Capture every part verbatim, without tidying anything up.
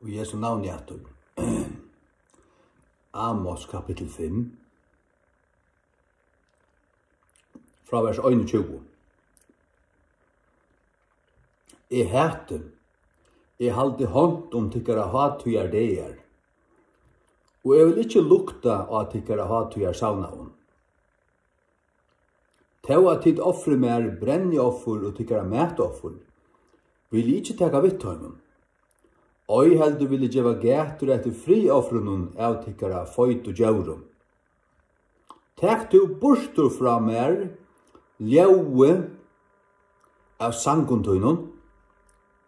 Í Jesu navni aftur. Amos kapittul fimm, frá vers einogtjúgu. Eg hati, eg haldi hond um tykkara hátíðardagar, og eg vil ikki lukta á tykkara hátíðarsavnaðum. Tó at tit ofri mær brennioffur og tykkara matoffur, vil eg ikki taka við teimum. Ei heldur vil eg geva gætur eftir friðoffrunum av tykkara feitu djórum. Tak tú burtur frá mær ljóðið av sangum tínum,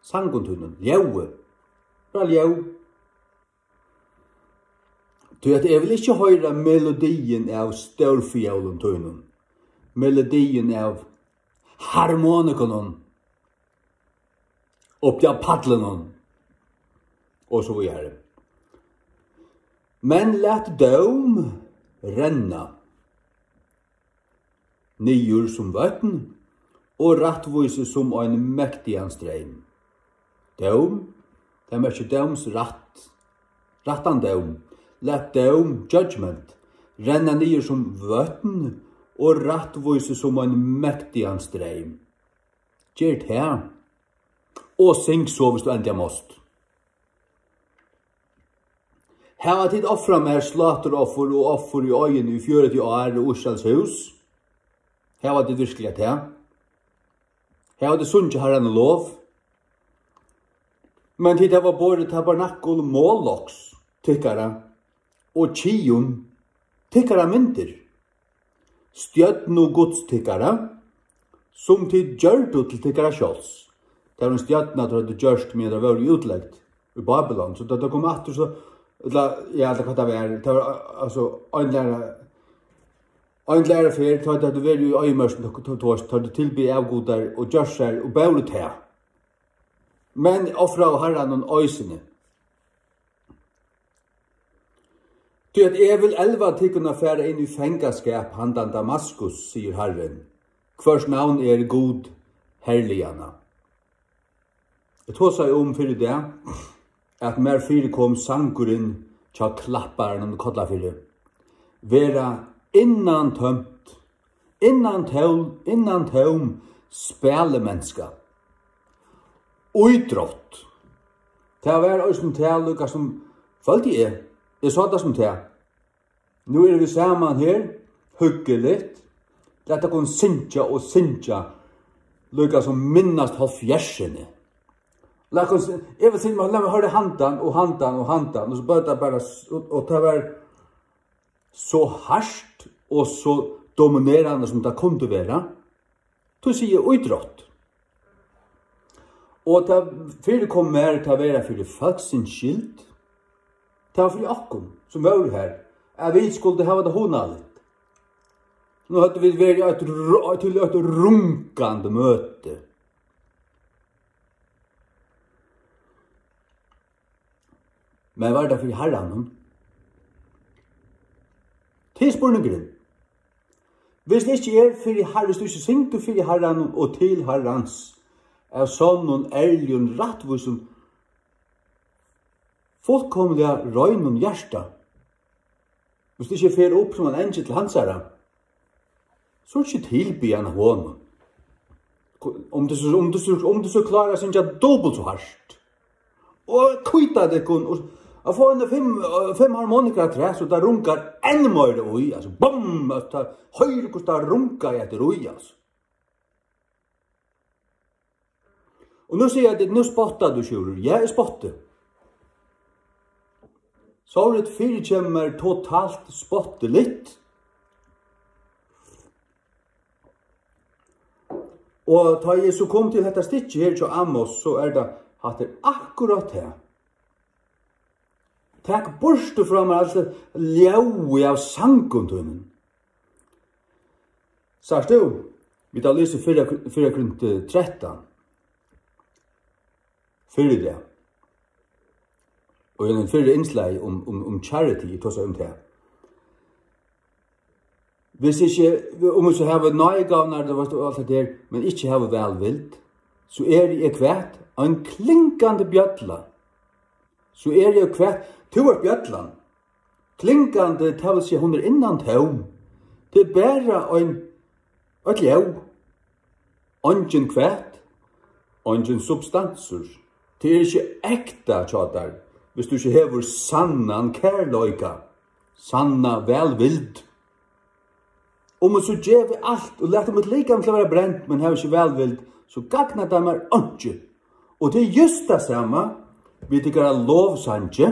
sangum tínum, ljóðið, bara ljóð. Tí at eg vil ikki hoyra melodiin av stórfiólum tínum, melodiin av harmonikunum uppi á pallinum og so víðari. Men lat dóm renna niður sum vøtn og rættvísi sum ein mektigan streym. Dóm, tað merkir dómsrætt, rættan dóm. Lat dóm, judgment, renna niður sum vøtn og rættvísi sum ein mektigan streym. Ger tað, og syng so, viss tú endiliga mást. Hava tit ofrað mær sláturoffur og offur í oyðini í fjøruti ár í Ísraels hús? Hava tit virkuliga tað? Hava tit sungið Harranum lov? Men tit hava borið tabernakul Moloks tykkara og Kium tykkara myndir, stjørnu guds tykkara, sum tit gjørdu til tykkara sjálvs. Tað var ein stjørna, teir høvdu gjørt, meðan teir vóru í útlegd í Babylon. So tá teir komu aftur, so, ella, ja, ella hvat tað var, tað var, altso, ein læra, ein læra ferð, tá teir høvdu verið í oyðimørkini, tá, tá, tá, tá teir tilbiðu avgudar og gjørt sær og bóru tað. Men ofraðu Harranum eisini. Tí at eg vil elva tykkum at fara inn í fangaskap handan Damaskus, sigur Harrin, hvørs navn er Gud herliganna. Eg tosaði um fyrr í dag, at mær fyrikom sangurin hjá Klapparanum í Kollafirði vera innantóm, innantóm, innantóm spælimennska. Ítrótt. Tað var eisini tað, líka sum, føldi eg. Eg sá tað sum tað. Nú eru vit saman her, huggiligt. Lat okkum syngja og syngja, líka sum minnast hálvfjerðsini. Lat okkum sy-, eg vil syngja, lat meg hoyra handan og handan og handan, og so bleiv tað bara s-, og, og tað var so hart og so dominerandi, sum tað kundi vera. Tú sigur ítrótt. Og tað fyrikom mær, tað vera fyri fólksins skyld. Tað var fyri okkum, sum vóru har, at vit skuldu hava tað hugnaligt. Nú høvdu vit verið eitt ru-, til eitt rungandi møti. Men var tað fyri Harranum? Tað er spurningurin. Viss tað ikki er fyri Har-, viss tú ikki syngur fyri Harranum og til Harrans, av sonnum, ærligum, rættvísum, fullkomiliga reinum hjarta, viss tað ikki fer upp sum ein eingil til hansara, so er ikki tilbiðjan av honum. Um tú so, um tú so, um tú so klárar at syngja dupult so hart, og hvíta tykkum, og at fáa eini fimm, eh, fimm harmonikar afturat, so tað rungar enn meira í, altso, bum, at tað hoyrir, hvussu tað rungar eftir í, altso. Og nú siga tit, nú spottar tú, Sjúrður. Ja, eg spotti. Sovorðið fyrikemur mær totalt spottiligt. Og tá eg so kom til hetta stykkið her hjá Amos, so er tað, hatta er akkurát tað. Tak burtur frá mær alt ljóðið av sangum tínum. Sært tú? Vit hava lisið fyrra, fyrra Korint trettan. Fyrr í dag. Og í einum fyrra innslagi um, um, um charity, eg tosaði um tað. Viss ikki, um eg so havi náðigávurnar, tú veitst, og alt hetta her, men ikki havi vælvild, so eri eg hvat? Ein klingandi bjølla, So er eg hvat? Tú ert bjøllan. Klingandi, tað vil siga, hon er innan tóm. Tað er bara ein, eitt ljóð. Eingin hvat? Eingin substansur. Tað er ikki ekta hjá tær, viss tú ikki hevur sannan kærleika, sanna vælvild. Um eg so gevi alt og lati mítt likam til at vera brent, men havi ikki vælvild, so gagnar tað mær einki. Og tað er júst tað sama við tykkara lovsangi.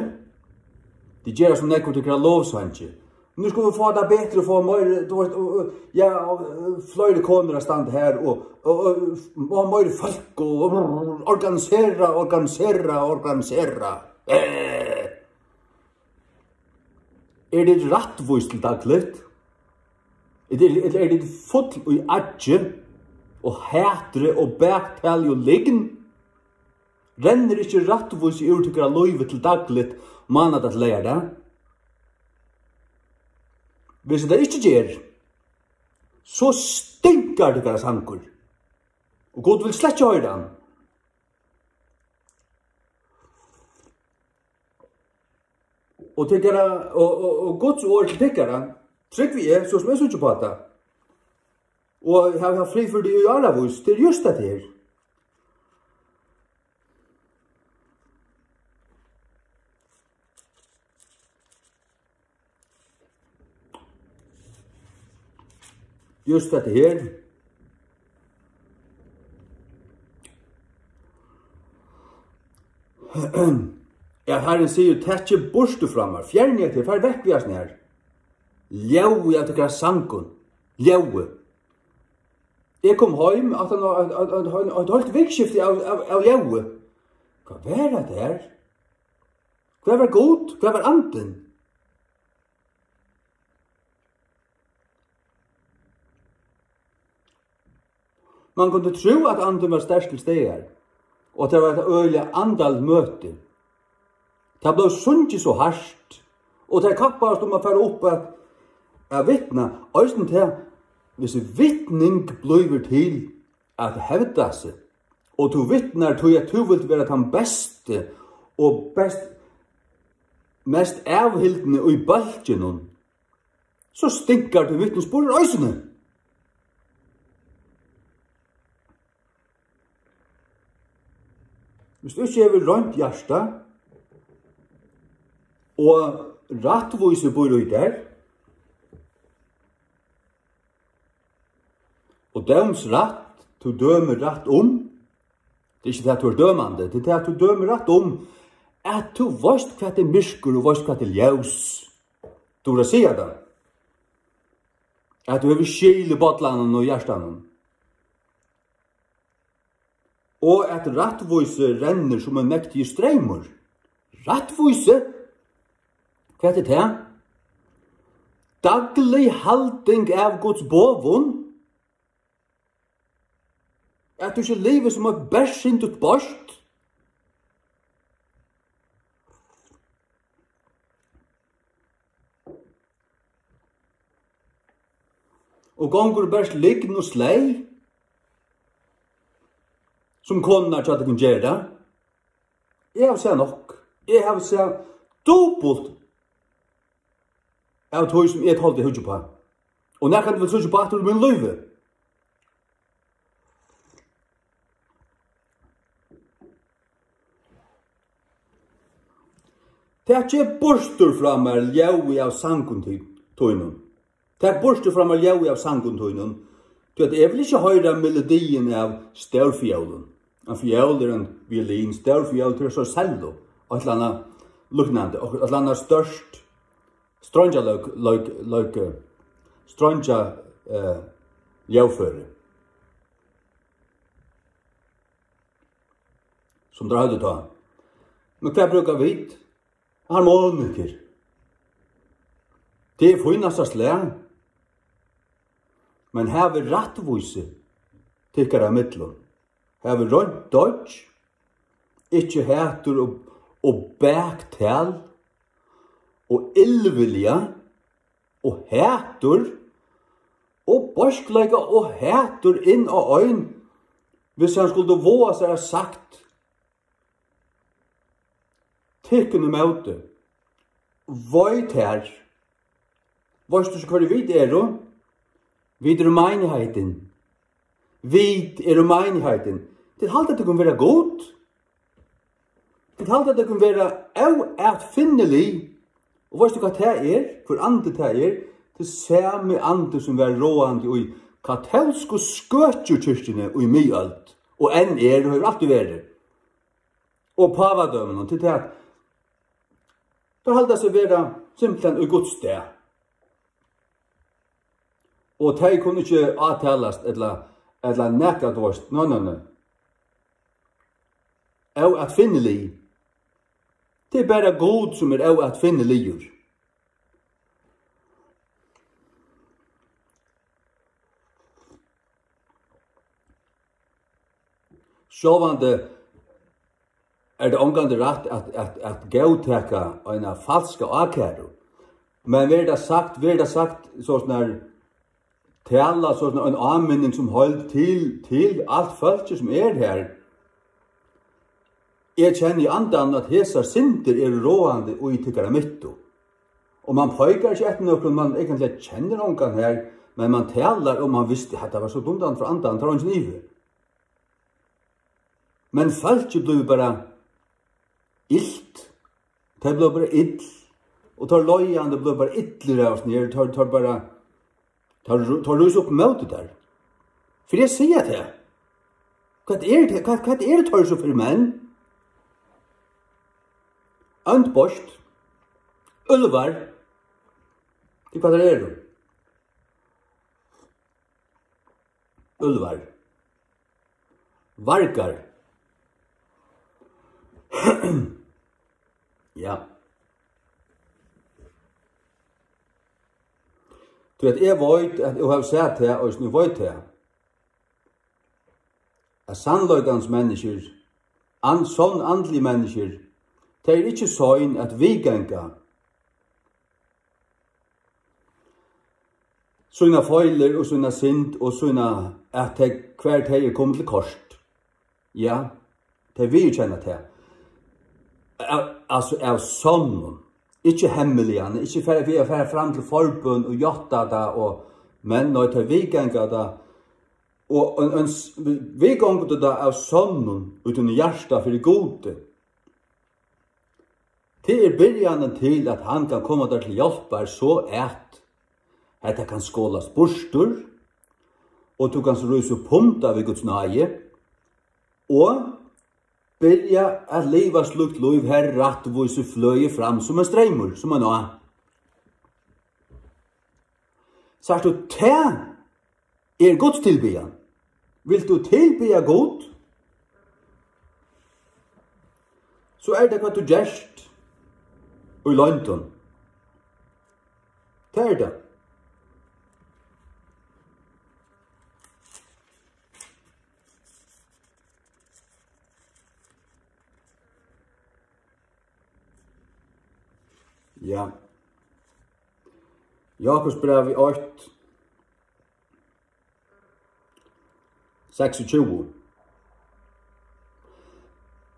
Tit gera so nógv úr tykkara lovsangi. Nú skulu vit fáa tað betri, fáa meiri, tú veist, og, og, ja, og, og fleiri konur at standa her, og, og, og, og meiri fólk, og, og organisera, organisera, organisera. Eh. Er tit rættvís til dagligt? Ella, ella eru tit full í aggi og hatri og baktali og lygn? Rennur ikki rættvísi úr tykkara lívi til dagligt, mánadag til leygardag? Hvis tað ikki ger, so stinkar tykkara sangur, og Gud vil slett ikki hoyra hann. Og tykkara, og, og, og Guds orð til tykkara, trúgvi eg, so sum eg síggi upp á tað. Og eg havi havt frið fyri tí í áravís, tað er júst tað her. Júst hetta her. Ja, Harrin sigur: "Takið burtur frá mær, fjerni teg, far vekk við hasum her." Ljóðið av tykkara sangum. Ljóðið. Eg kom heim, at hann, at, at, at, at, at heilt vikskifti av, av, av ljóði. Hvat var hetta her? Hvar var Gud? Hvar var Andin? Man kundi trúð, at Andin var sterkt til staðar, og at tað var eitt øgiliga andaligt møti. Tað bleiv sungið so hart, og tey kappaðust um at fara upp at, at vitna. Eisini tað, hvis vitning blívur til at hevda seg, og tú vitnar tí, at tú vilt vera tann besti og best, mest avhildni í bólkinum, so stinkar tín vitnisburður eisini. Hvis tú ikki hevur reint hjarta, og rættvísi býr í tær, og dómsrætt, tú dømir rætt um, tað er ikki tað, at tú ert dømandi, tað er tað, at tú dømir rætt um, at tú veitst, hvat er myrkur, og veitst, hvat er ljós. Tú verður at siga tað. At tú hevur skil í bollanum og hjartanum. Og at rættvísi rennur sum ein mektigur streymur. Rættvísi? Hvat er tað? Daglig halding av Guds boðum. At tú ikki livir sum eitt bersyndigt bást. Og gongur bert lygn og sleið, sum konurnar hjá tykkum gera. Eg havi sæð nokk. Eg havi sæð dupult av tí, sum eg toldi at hyggja upp á. Og nakrantíð vil síggja upp á aftur í mínum lívi. Takið burtur frá mær ljóðið av sangum tí-, tínum. Tak burtur frá mær ljóðið av sangum tínum, tí at eg vil ikki hoyra melodiina av stórfiólum. Ein fiól er ein violin, stórfiól, tað er so cello, eitt ella annað líknandi, og eitt ella annað stórt streingja-, leik-, leik-, leik-, streingja, eh, ljóðføri, sum teir høvdu tá. Men hvat brúka vit? Harmonikur. Tað er fínasta slag. Men havið rættvísi tykkara millum. Havið reint deiggj, ikki hatur og, og baktal og illvilja og hatur og beiskleika og hatur inn á ein, hvis hann skuldi vága sær at sagt: tykkum ímóti. Vei tær. Veitst tú ikki, hvørji vit eru? Vit eru meinigheitin. Vit eru meinigheitin. Tit halda tykkum vera Gud? Tit halda tykkum vera óatfinnilig? Og veitst tú, hvat tað er? Hvør andi tað er? Tað er sami andi, sum var ráðandi í katólsku skøkjukirkjuni í miðøld, og enn er, og hevur altíð verið. Og pávadøminum, til tað, teir halda seg vera simpelthen í Guds stað. Og tey kunnu ikki átalast ella, ella nakað, tú veist. Nei, nei, nei. Óatfinnilig. Tað er bara Gud, sum er óatfinniligur. Sjálvandi er tað ongantíð rætt at, at, at góðtaka eina falska ákæru. Men verður tað sagt, verður tað sagt, so snar tala, so snar ein áminning sum heild til, til alt fólkið sum er her. Eg kenni andan, at hesar syndir eru ráðandi í tykkara midtu. Og man peikar ikki eftir nøkrum, man eigentliga kennir ongan her, men man talar, og man visti, at tað var so dundrandi frá andan, tað var eingin ivi. Men fólkið blívur bara ilt. Tey blívur bara ill. Og teir leiðandi blívur bara illir av oss niður. Teir, teir bara, teir, teir rísa upp móti tær. Fyri eg sigi tað. Hvat er tað? Hvat, hvat eru teir so fyri menn? Óndbeist. Úlvar. Tað er hvat teir eru. Úlvar. Vargar. Ja. Tí at eg veit, at eg havi sæð tað, og eg veit tað, at sannleikans menniskjur, an-, sonn andlig menniskjur, tey eru ikki sein at viðganga sína feilir og sína synd og sína, at tey, hvar tey eru komin til kort. Ja, tey viðurkenna tað. Av, altso av sonnum, ikki hemmiligan, ikki fara, við at fara fram til forbøn og játta tað, og, men nei, tey viðganga tað, og ein, ein s-, viðgongur tú tað av sonnum, í tínum hjarta fyri Gudi. Tað er byrjanin til, at hann kann koma tær til hjálpar, so at hetta kann skolast burtur, og tú kanst rísa upp um tað við Guds náði, og byrja at liva slíkt lív, har rættvísi fløðir fram sum ein streymur, sum ein á. Sært tú, tað er Guds tilbiðjan. Vilt tú tilbiðja Gud, so er tað, hvat tú gert í loyndum. Tað er tað. Ja. Jakobsbrævið eitt, seksogtjúgu.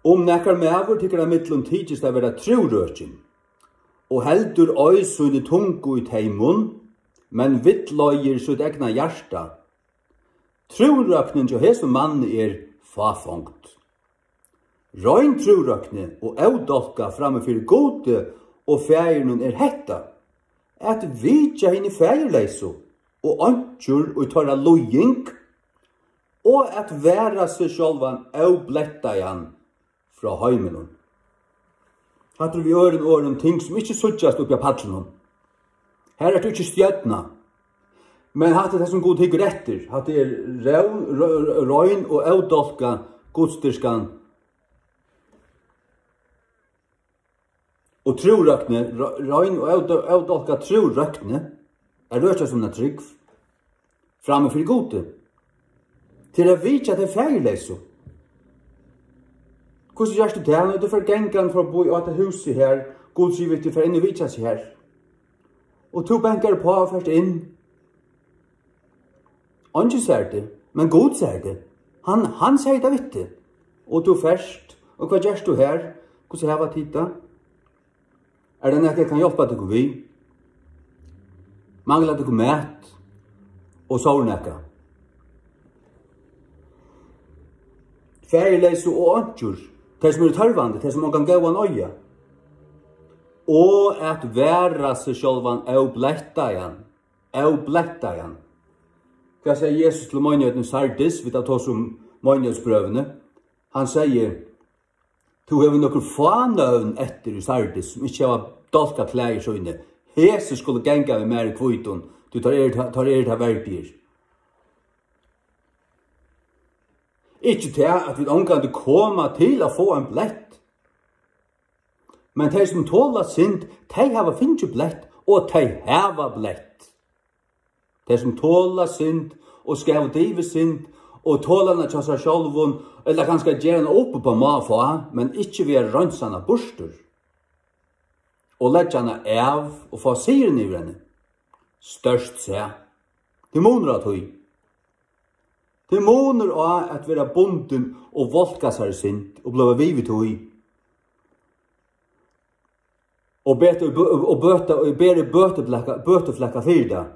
Um nakar maður tykkara millum tykist at vera trúrøkin, og heldur ei síni tungu í teymum, men villleiðir sítt egna hjarta, trúrøknin hjá hesum manni er fáfongd. Rein trúrøkni og ódálkað frammi fyri Gudi og Faðirinum er hetta, at vitja hini faðirleysu og einkjur í teirra líðing, og at vera seg sjálvan óblettaðan frá heiminum. Hatta er við øðrum orðum ting, sum ikki síggjast uppi á pallinum. Her ert tú ikki stjørna. Men hatta er tað, sum Gud hyggur eftir. Hatta er rein, re-, re-, rein og ódálkað gudsdýrskan. Og trúrøkni, re-, rein og ódá-, ódálkað trúrøkni, at røkja sína trúgv framman fyri Gudi. Til at vitja tey faðirleysu. Hvussu gert tú tað, nú tú fer gangan forbí á hetta húsið her, Gud sigur við teg, fer inn og vitja seg her. Og tú bankar uppá og fert inn. Eingin sær teg, men Gud sær teg. Hann, hann segði tað við teg. Og tú fert, og hvat gert tú her? Hvussu hava tit tað? Er tað nakað, eg kann hjálpa tykkum við? Manglar tykkum mat? Og so er nakað. Faðirleysu og einkjur, tey sum eru tørvandi, tey sum ongan góðan eiga. Og at vara seg sjálvan óblettaðan, óblettaðan. Hvat segði Jesus til meinigheitini í Sardis? Vit hava tosað um meinigheitsbrøvini. Hann segði, "Tú hevur nøkur fá nøvn eftir í Sardis, sum ikki hava dálkað klæðir síni. Hesi skulu ganga við mær í hvítum, tí teir eru ta-, teir eru tað verdigir." Ikki tað, at vit ongantíð koma til at fáa ein blett. Men tey, sum tola synd, tey hava fingið blett, og tey hava blett. Tey, sum tola synd og skava yvir synd og tola hana hjá sær sjálvum, ella kanska gera hana upp upp á má at fáa, men ikki við at reinsa hana burtur og leggja hana av og fáa sigurin yvir henni. Stórt sæð. Tað er munur á tí. Tað er munur á at vera bundin og volka sær í synd og blíva við við tí. Og beta, og bøta, og bera bøtuflaka, bøtuflaka fyri tað,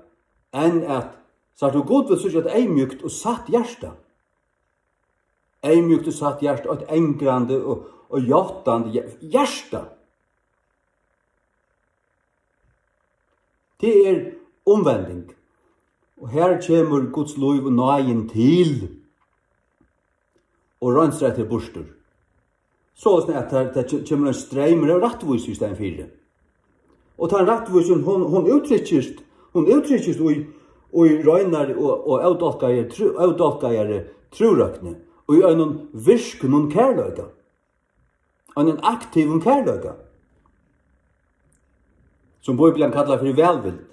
enn at, sært tú, Gud vil síggja eitt eyðmjúkt og satt hjarta. Eyðmjúkt og satt hjarta, eitt angrandi og, og játandi hja-, hjarta. Tað er umvending. Og her kemur Guds lív og náðin til og reinsar teg burtur. Soleiðis at tað, tað ke-, kemur ein streymur av rættvísi í staðin fyri. Og tann rættvísin, hon, hon úttrykkist, hon úttrykkist í, í reinari og, og ódálkaðari trú-, ódálkaðari trúrøkni, og í einum virknum kærleika, einum aktivum kærleika, sum Bíblian kallar fyri vælvild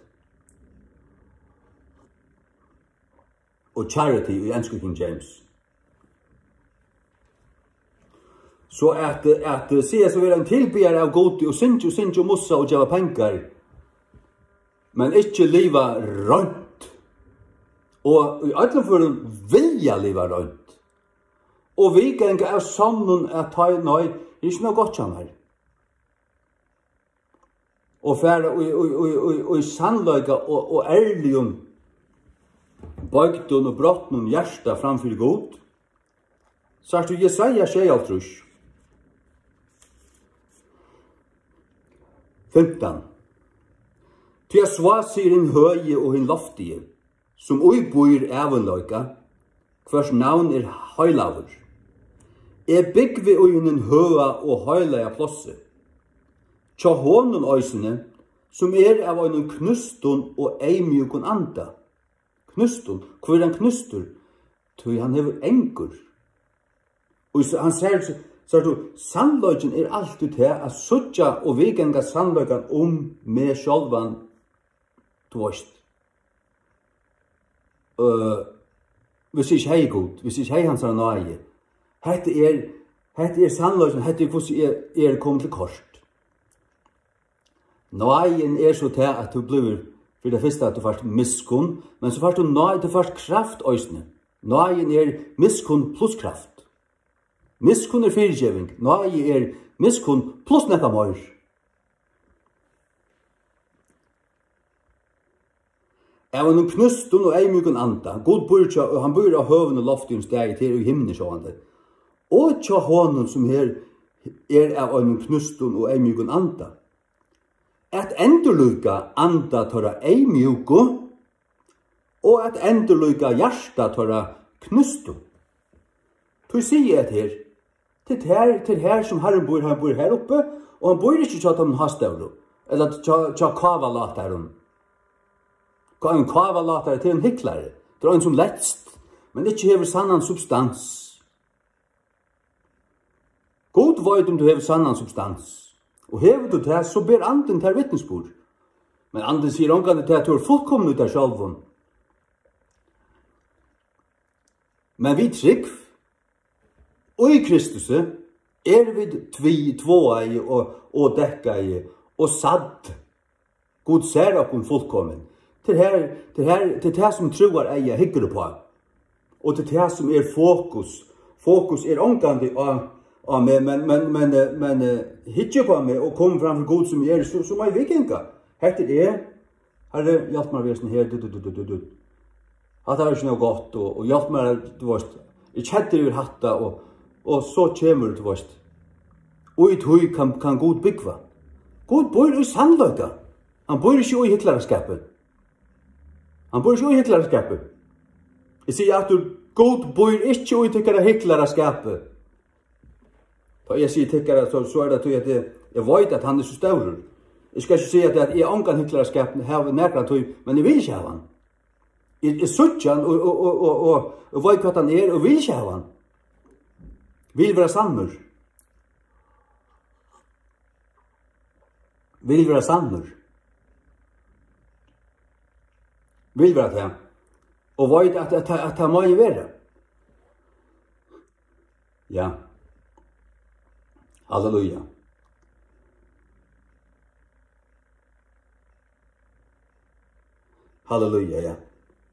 og charity í ensku King James. So at, at siga seg vera ein tilbiðari av Gudi og syngja og syngja og mussa og geva pengar, men ikki liva reint, og í øllum førum vilja liva reint, og viðganga av sonnum at tá, nei, er ikki nóg gott hjá mær. Og fara í, í, í, í, í sannleika og, og ærligum, boygdum og brotnum hjarta fram fyri Gud. Sært tú Jesaja sjeyoghálvtrýss, fimtan. Tí at svá sigur hin høgi og hin loftigi, sum íbýr ævinleika, hvørs navn er heilagur. Eg búgvi í hinum høga og heilaga plássi, hjá honum eisini, sum er av einum knústum og eyðmjúkum anda. Knústum, hví er hann knústur? Tí hann hevur angur. Og so, hann sær, sært tú, sannleikin er altíð tað at síggja og viðganga sannleikan um meg sjálvan, tú veist. Øh, hvis eg ikki hevði Gud, hvis eg ikki hevði hansara náði. Hetta er, hetta er sannleikin, hetta er hvussu eg, eg eri komin til kort. Náðin er so tað, at tú blívur, fyri tað fyrsta, at tú fært miskunn, men so fært tú náði, tú fært kraft eisini. Náðin er miskunn pluss kraft. Miskunn er fyrigeving, náði er miskunn pluss nakað meir. Av einum knústum og eyðmjúkum anda. Gud býr hjá, og hann býr á høgum og loftigum staði, tað er í himni sjálvandi. Og hjá honum, sum her er av einum knústum og eyðmjúkum anda, at endurlíka anda teirra eyðmjúku og at endurlíka hjarta teirra knústu. Tí sigi eg at her, til tær, til her sum Harrin býr, hann býr her uppi, og hann býr ikki hjá teimum hástóru, ella hjá, hjá kávalátarum. Ein kávalátari, tað er ein hyklari. Tað er ein sum letst, men ikki hevur sannan substans. Gud veit um tú hevur sannan substans. Og hevur tú tað, so ber Andin tær vitnisburð. Men Andin sigur ongantíð tað, at tú ert fullkomin í tær sjálvum. Men við trúgv í Kristusi eru vit tví-, tváaði og, og dekkaði og sædd. Gud sær okkum fullkomin. Tað er her, tað er her, tað er tað, sum trúareygað hyggur uppá. Og tað er tað, sum er fokus. Fokus er ongantíð á, á meg, men, men, men, eh, men, eh, hyggi upp á meg og komi fram fyri Gud sum eg eri, so, so má eg viðganga. Hetta er eg. Harri, hjálp mær við hesum her. Du, du, du, du, du, du. Hatta var ikki nóg gott, og, og hjálp mær, tú veist, eg keddi yvir hatta, og, og so kemur, tú veist, og í tí kann, kann Gud búgva. Gud býr í sannleika. Hann býr ikki í hyklaraskapi. Hann býr ikki í hyklaraskapi. Eg sigi aftur, Gud býr ikki í tykkara hyklaraskapi. Tá eg sigi tykkara, so, so er tað tí, at eg, eg veit, at hann er so stórur. Eg skal ikki siga, at, at eg ongan hyklaraskap havi nakra tíð, men eg vil ikki hava hann. Eg, eg síggi hann og, og, og, og, og, og veit, hvat hann er, og vil ikki hava hann. Vil vera sannur. Vil vera sannur. Vil vera tað. Og veit, at, at, at tað má eg vera. Ja. Halleluja. Halleluja, ja.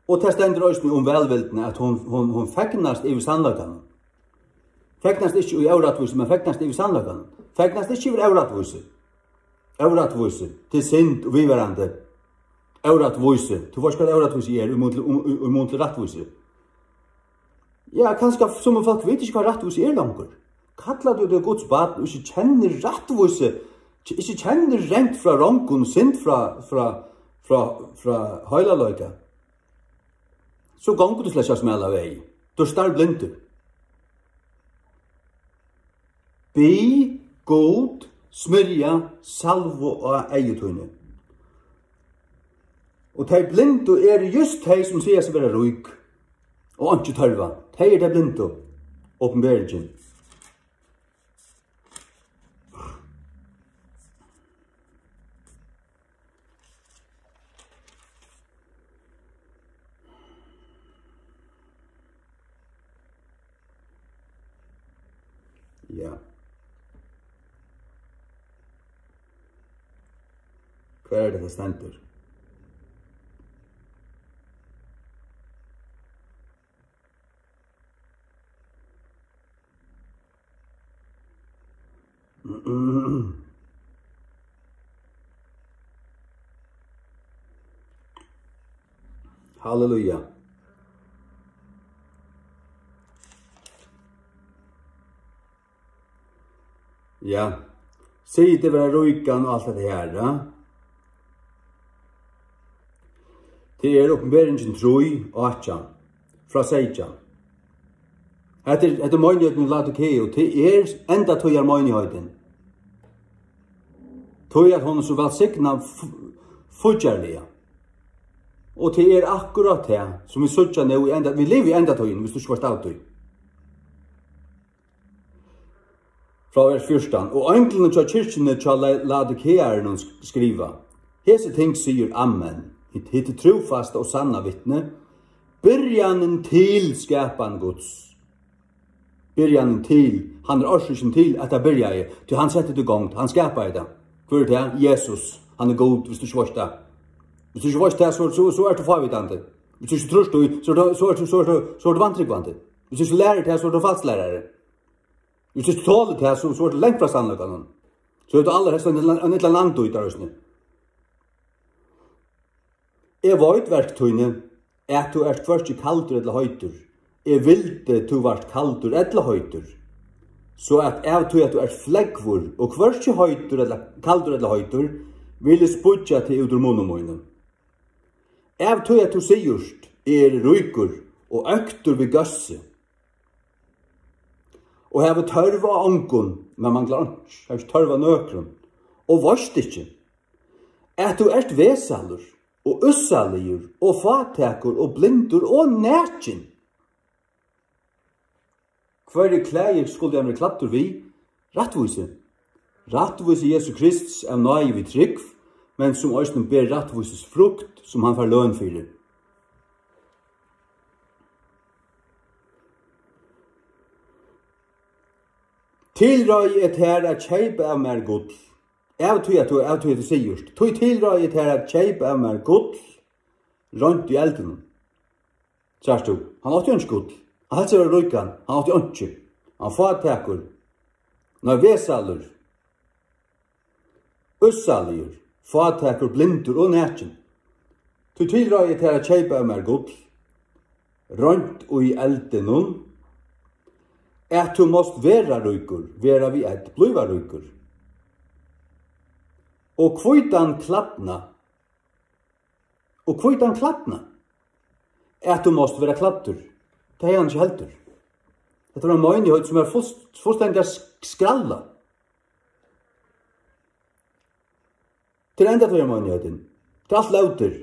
Og tað stendur eisini um vælvildina, at hon, hon, hon fegnast yvir sannleikanum. Fegnast ikki í órættvísi, men fegnast yvir sannleikanum. Fegnast ikki yvir órættvísi. Órættvísi, til synd og viðvarandi. Órættvísi. Tú veitst, hvat órættvísi er, í mun til, um, í, í mun til rættvísi. Ja, kanska summi fólk vita ikki, hvat rættvísi er longur. Kallar tú teg Guds barn og ikki kennir rættvísi, ikki kennir reint frá rongum, synd frá, frá, frá, frá heilagleika, so gongur tú slett ikki á smala veg. Tú ert starblindur. Bið Gud smyrja salvu á eygu tíni. Og tey blindu eru júst tey, sum siga seg vera rík og einki tørva. Tey eru tey blindu. Opinberingin. Ja. Hvar er tað, tað stendur? Halleluja. Ja. Sig teg vera ríkan og alt hetta her, ja. Tað er Opinberingin trý, átjan, frá seytjan. Hetta er, hetta er meinigheitin í Laodikeu, tað er endatíðarmeinigheitin. Tí at hon er so vælsignað f-, fíggjarliga. Og tað er akkurát tað, sum vit síggja nú í enda, vit liva í endatíðini, viss tú ikki veitst av tí. Frá vers fjúrtan: Og einglinum hjá kirkjuni hjá La-, Laodikearunum sk-, skriva: Hesi ting sigur Amen, hitt, hitt trúfasta og sanna vitni, byrjanin til skapan Guds. Byrjanin til, hann er orsøkin til, at tað byrjaði, tí hann setti tað í gongd, hann skapaði tað. Hvør er tað? Jesus, hann er Gud, viss tú ikki veitst tað. Viss tú ikki veitst tað, so, so, so ert tú fávitandi. Viss tú ikki trýrt í, so, so, so ert tú, so ert tú, so ert tú vantrúgvandi. Viss tú ikki lærir tað, so ert tú falslærari. Viss tú ikki tolir tað, so, so ert tú langt frá sannleikanum. So ert tú allarhelst ein illa, ein illa landýtar eisini. Eg veit verk tíni, at tú ert hvørki kaldur ella heitur. Eg vildi, tú vart kaldur ella heitur, so at av tí at tú ert flógvur og hvørki heitur ella, kaldur ella heitur, vil eg spýggja teg út úr munni mínum. Av tí at tú sigurst: Eg eri ríkur og øktur við góðsi, og havi tørv á ongum, men manglar einki, havi ikki tørv á nøkrum, og veitst ikki, at tú ert vesalur og ússaligur og fátækur og blindur og nakin? Hvørji klæðir skuldi hann verið klæddur við? Rættvísi. Rættvísi Jesu Krists av náði við trúgv, men sum eisini ber rættvísis frukt, sum hann fær løn fyri. Tilráði eg tær at keypa av mær gull. Av tí at tú, av tí at tú sigurst. Tí tilráði eg tær at keypa av mær gull, reint í eldinum. Sært tú, hann átti einki gull. Hann helt seg vera ríkan, hann átti einki. Hann var fátækur. Nei, vesælur, ússaligur, fátækur, blindur og nakin. Tí tilráði eg tær at keypa av mær gull, roynt í eldinum, at tú mást vera ríkur, vera við ð, blíva ríkur. Og hvítan klædnað, og hvítan klædnað, at tú mást vera klæddur. Tað hevði hann ikki heldur. Hetta var ein meinigheit, sum var fullst-, fullstendiga sk-, skrallað. Til enda tvær meinigheitin. Til alt lótir.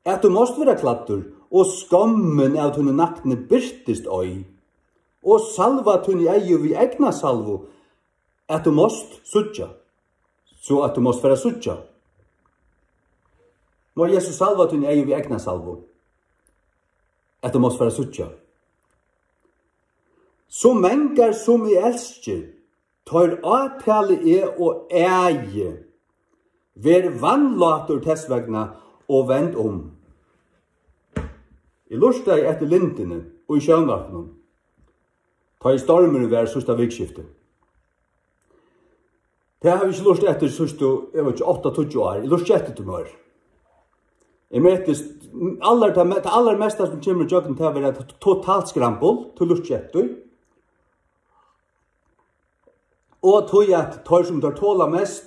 At tú mást vera klæddur, og skammin av tíni nakni birtist ei, og salva tíni eygu við eygnasalvu, at tú mást síggja, so at tú mást fara at síggja. Má Jesus salva tíni eygu við eygnasalvu, at tú mást fara at síggja. So mangar sum eg elski, teir átali eg og æi. Ver vanlátur tess vegna og vend um. Eg lurtaði eftir Lindini í sjónvarpinum, tá ið stormurin var síðsta vikuskifti. Tað havi eg ikki lurtað eftir síðstu, eg veit ikki, átta, tíggju ár. Eg lurti ikki eftir tí meir. Eg meti s-, allar, tað me-, tað allarmesta sum kemur ígjøgnum, tað verður eitt totalt skrambul, tú lurtar ikki eftir. Og tí at teir, sum teir tola mest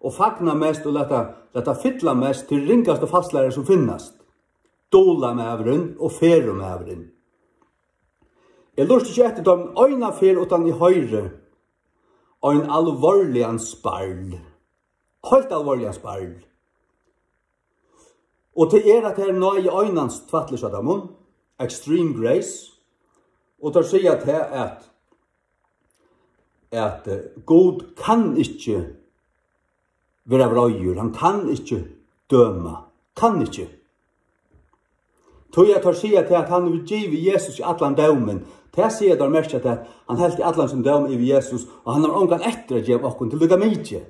og fagna mest og lata, lata fylla mest, til ringastu falslærarar sum finnast. Dulamaðurin og ferumaðurin. Eg lurti ikki eftir teimum eina ferð, uttan eg hoyri ein alvorligan sparl. Heilt alvorligan sparl. Og tað er, at her náði einans tvætlir hjá teimum, extreme grace, og teir siga tað, at, at, eh, Gud kann ikki vera vreiður, hann kann ikki døma, kann ikki. Tí at teir siga tað, at hann hevur givið Jesus allan dómin, tað siga teir, merkja tað, at hann helt allan sín dóm yvir Jesus, og hann hevur ongan eftir at geva okkum, til líka mikið.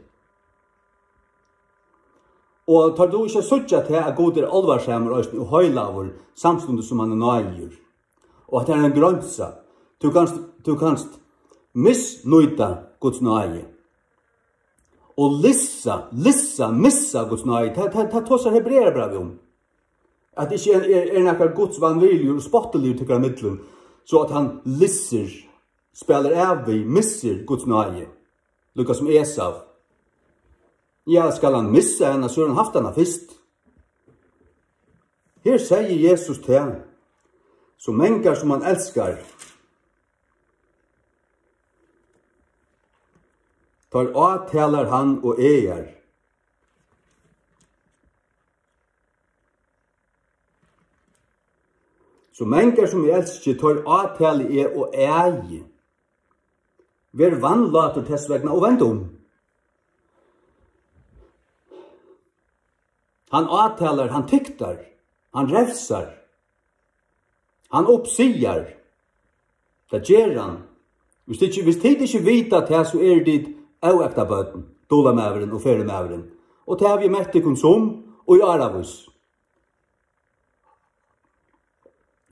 Og teir duga ikki at síggja tað, at Gud er álvarsamur eisini og heilagur, samstundis sum hann er náðigur. Og at hann er ein greinsa. Tú kanst, tú kanst misnýta Guds náði. Og lissa, lissa, missa Guds náði. Tað, tað, tað tosar Hebrearabrævið um. At ikki er, er, er nakar Guds vanvirðiligur og spottiligur tykkara millum, so at hann lissir, spælir av við, missir Guds náði. Líka sum Esau. Ja, skal hann missa hana, so hevur hann havt hana fyrst. Her segði Jesus tað, so mangar sum hann elskar, teir átalar hann og ægar. So mangar sum eg elski, teir átali eg og ægi. Ver vanlátur tess vegna og vend um. Hann átalar, hann tiktar, hann revsar, hann uppsigar. Tað ger hann. Hvis tit ikki, hvis tit ikki vita tað, so eru tit óektað børn, dulamaðurin og ferumaðurin. Og tað havi eg mett tykkum sum í áravís.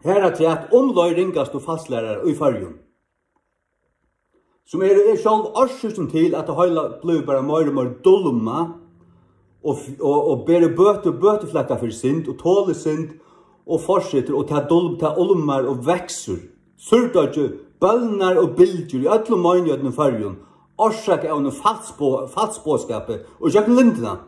Harafturat umleið ringastu falslærarar í Føroyum, sum eru, er sjálv orsøkin til, at tað heila blívur bara meira og meira dulmað og f-, og, og berur bøtur, bøturflaka fyri synd og tolir synd og fortsetur, og tað dul-, tað ulmar og veksur. Súrdeiggið bólnar og bylgir í øllum meinigheitum í Føroyum, orsakað av einum falsbo-, falsboðskapi og gjøgnum lindina.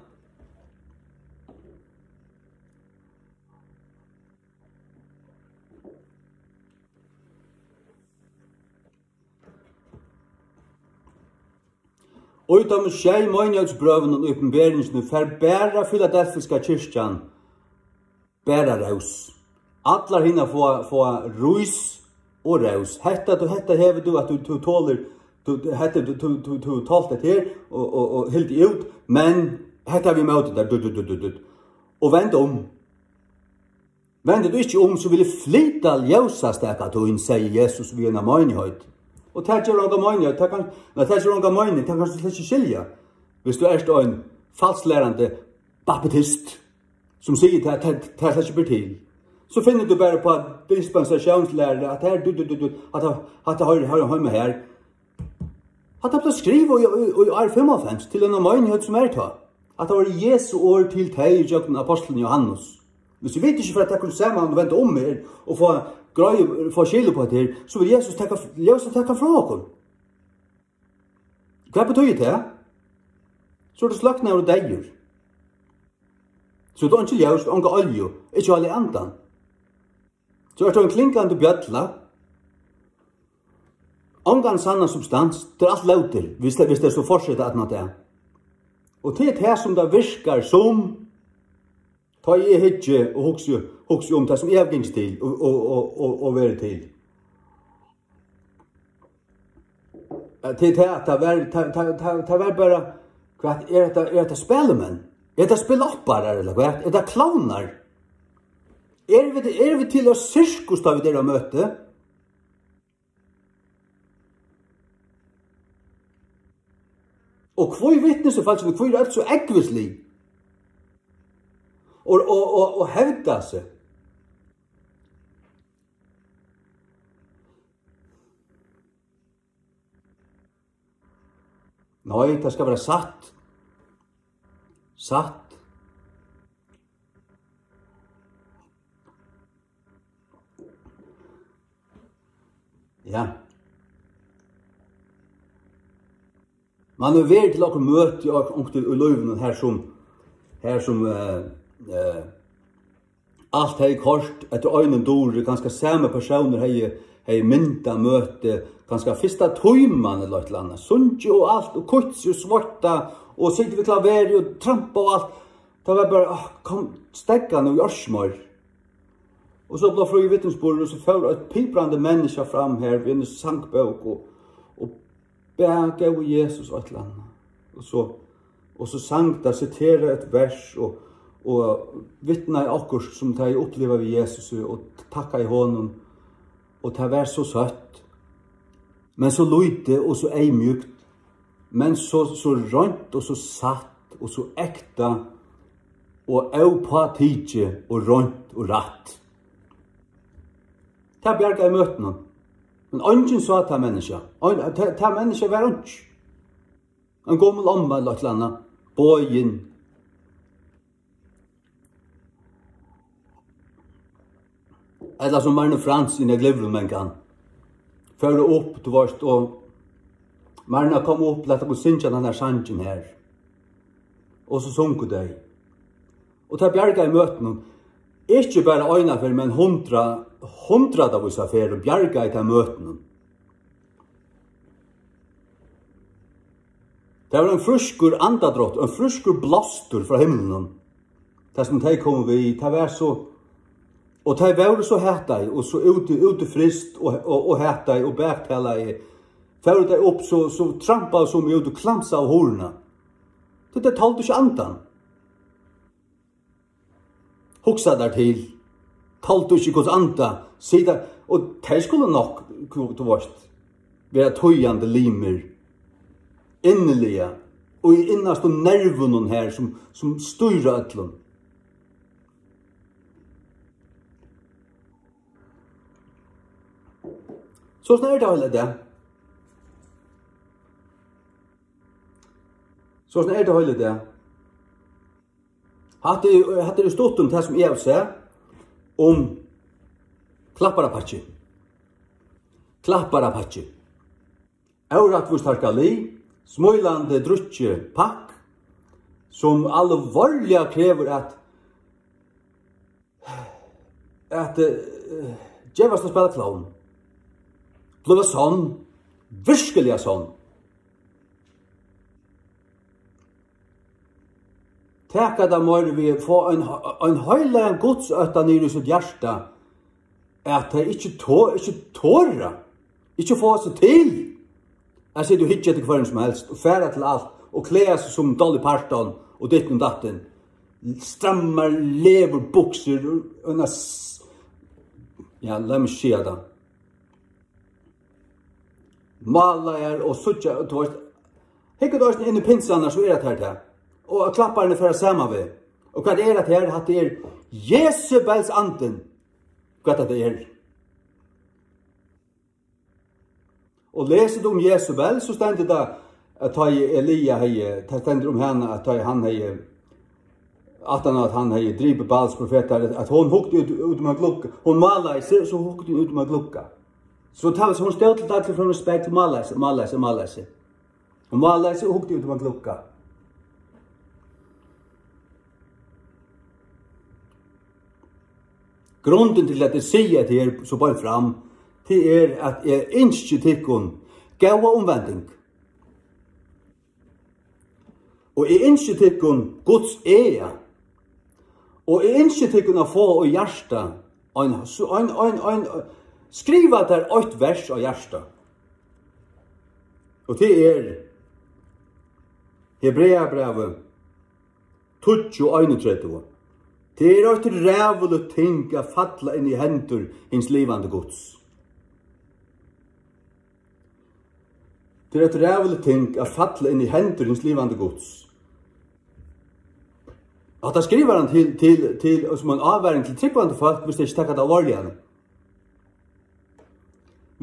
Og í teimum sjey meinigheitisbrøvunum í Opinberingini fær bara Filadelfiska kirkjan bara rós. Allar hinar fáa, fáa rís og rós. Hetta, tú, hetta hevur tú, at tú, tú tolir, tú, hetta, tú, tú, tú, tú tolt hetta her og, og, og hildið út, men hetta við móti tær, du, du, du, du, du. Og vend um. Vendir tú ikki um, so vil eg flyta ljósastaka tín, segði Jesus við eina meinigheit. Og tað ger onga meinigheit, tað kann, nei, tað ger onga meining, tað kanst tú slett ikki skilja. Hvis tú ert ein falslærandi baptist, sum sigur tað, tað, tað slett ikki ber til, so finnur tú bara upp á dispensatiónslæru, at her, du, du, du, du, at, at, at, at, at, at, at, at, At tað bleiv skrivað í, í, í ár fimmoghálvfems til eina meinigheit sum er tá. At tað var Jesu orð til tey í gjøgnum apostlin Jóhannes. Hvis vit ikki fara at taka okkum saman og venda um her og fáa greið, fáa skil upp á hetta her, so vil Jesus taka, ljósið taka frá okkum. Hvat betýðir tað? So er tú sløknaður og deyður. So er tú einki ljós, onga olju, ikki Heilaga Andan. So ert tú ein klingandi bjølla. Ongan sannan substans, tað er alt lótur, hvis tað, hvis tað so fortsetur aftan á tað. Og tað er tað sum tað virkar sum, tá eg hyggi og hugsi, hugsi um tað sum eg havi gingið til og, og, og, og, og verið til. Eh, til tað at tað var, tað, tað, tað, tað var bara, hvat er hetta, er hetta spælimenn? Er hetta spilopparar ella hvat? Er tað klovnar? Eru vit, eru vit til eitt sirkus, tá vit eru á møti? Og hví vitnisfólkini, hví eru øll so ógvuslig og, og, og, og hevda seg? Nei, tað skal vera satt. Satt. Ja. Man hevur verið til okkurt møti og onkuntíð í lívinum, har sum, har sum, eh, eh, alt hevði koyrt eftir einum duri, kanska sami persónur hevði, hevði myndað møtið, kanska fyrsta tíman ella eitt ella annað. Sungið og alt, og kutt seg og sveittað, og sitið við klaverið og trampað og alt. Tað var bara, ah, kom, steðga nú í Ørkymar. Og so bleiv fríur vitnisburður, og so fór eitt piprandi menniskja fram her við eini sangbók og, og bað, góði Jesus, eitt ella annað. Og so, og so sang tað, siteraði eitt vers og, og vitnaði okkurt sum tað hevði upplivað við Jesus og takkaði honum. Og tað var so søtt, men so lítið og so eyðmjúkt, men so, so reint og so satt og so ekta og ópátikið og reint og rætt. Tað bjargaði møtinum. Men eingin sá tað menniskja. Ein, tað, tað menniskja var einki. Ein gomul omma ella eitt ella annað. Boðin. Ella sum Marne Frans inn í Glyvrumengan. Fóru upp, tú veist, og Marna kom upp, lat okkum syngja tann her sangin her. Og so sungu tey. Og tað bjargaði møtinum. Ikki bara eina ferð, men hundra, hundraðavís av ferð og bjargaði tað møtinum. Tað var ein frískur andadráttur, ein frískur blástur frá himlinum. Tað sum tey komu við, tað var so, og tey vóru so hataði og so úti, úti fryst og, og, og hataði og baktalaði. Fóru tey upp, so, so trampaðu sum út og klamsaðu hurðina. So tey toldu ikki andan. Hugsa tær til. Toldu ikki Guds anda. Sita, og tey skulu nokk, tú, tú veist, vera týðandi limir. Inniliga. Og í innastu nervunum her, sum, sum stýra øllum. So snart er tað heila dag. So snart er tað heila dag. Hatta er, hatta er í stuttum tað, sum eg havi sæð um Klapparapakki. Klapparapakki. Órættvíst harkalið, smílandi drukkið pakk, sum alvorliga krevur at, at, eh, gevast at spæla klovn. Blíva sonn, virkiliga sonn. Taka tað meira við, fáa ein, ein heilagan gudsótta niður í sítt hjarta, at tey ikki to-, ikki tora, ikki fáa seg til at sita og hyggja eftir hvørjum sum helst, og fara til alt, og klæða seg sum Dolly Parton, og ditten og datten. Strammar leðurbuksur, og eina s-, ja, lat meg siga tað. Málaðar og síggja, og tú veist, hyggur tú eisini inn í pinsarnar, so er tað her tað. Og at klappararnir fara sama veg. Og hvat er tað her? Hatta er Jesebels andin. Hvat tað er. Og lesur tú um Jesebel, so stendur tað, at tá ið Elia hevði, tað stendur um hana, at tá ið hann hevði, aftan á at hann hevði dripið Baals profetar, at hon hugdi út, út um ein glugga. Hon málaði seg, so hugdi hon út um ein glugga. So tað var, so hon stóð til dagligt framman í spegl, málaði seg, málaði seg, málaði seg. Hon málaði seg og hugdi út um ein glugga. Grundin til, at eg sigi hetta her so beint fram, tað er, at eg ynski tykkum góða umvending. Og eg ynski tykkum Guds æa. Og eg ynski tykkum at fáa í hjarta ein, ein, ein, ein, skriva tær eitt vers á hjarta. Og tað er Hebreabrævið tíggju einogtretivu. Tað er eitt ræðuligt ting at falla inn í hendur hins livandi Guds. Tað er eitt ræðuligt ting at falla inn í hendur hins livandi Guds. Og hatta skrivar hann til, til, til, sum ein ávaring til trúgvandi fólk, viss tey ikki taka tað alvorliga.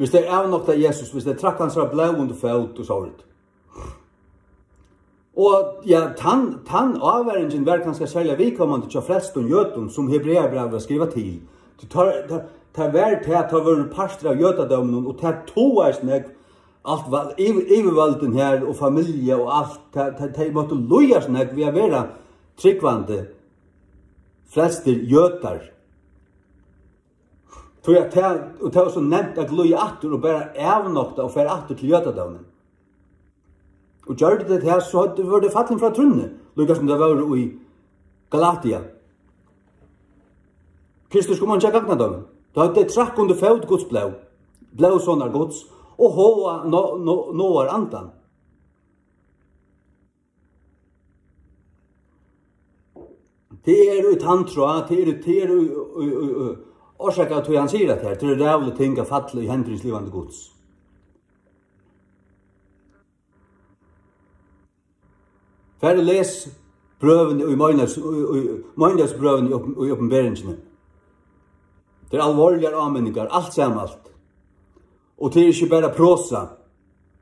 Viss tey avnokta Jesus, viss tey trakka hansara blóð undir fót og so víðari. Og ja, tann, tann ávaringin var kanska serliga viðkomandi hjá frelstum jødum, sum Hebreabrævið var skrivað til. Tí tað, tað, tað var tað, at teir vóru partur av jødadóminum, og tað togaðist nógv, alt var, yvir-, yvirvøldin her, og familja og alt, tað, tað, tey máttu líðast nógv við at vera trúgvandi, frelstir jødar. Tí at tað, og tað var so nemt at glíða aftur og bara avnokta og fara aftur til jødadómin. Og gjørdu tey tað, so høvdu, vóru tey fallin frá trúnni, líka sum tey vóru í Galatia. Kristus kom ikki at gagna teimum. Tá høvdu tey traðkað undir fót Guds blóð, blóð Sonar Guds, og háðað No-, No-, Noar andan. Tað er í tann tráð, tað er, tað er í, í, í, í, orsaka, at hann sigur at her, tað er ræðuligt ting at falla í hendur hins livandi Guds. Far og les brøvini í Meinleiðs-, í, í, Meinleiðsbrøvini í Op-, í Opinberingini. Tað er alvorligar áminningar, alt samalt. Og tað er ikki bara prosa.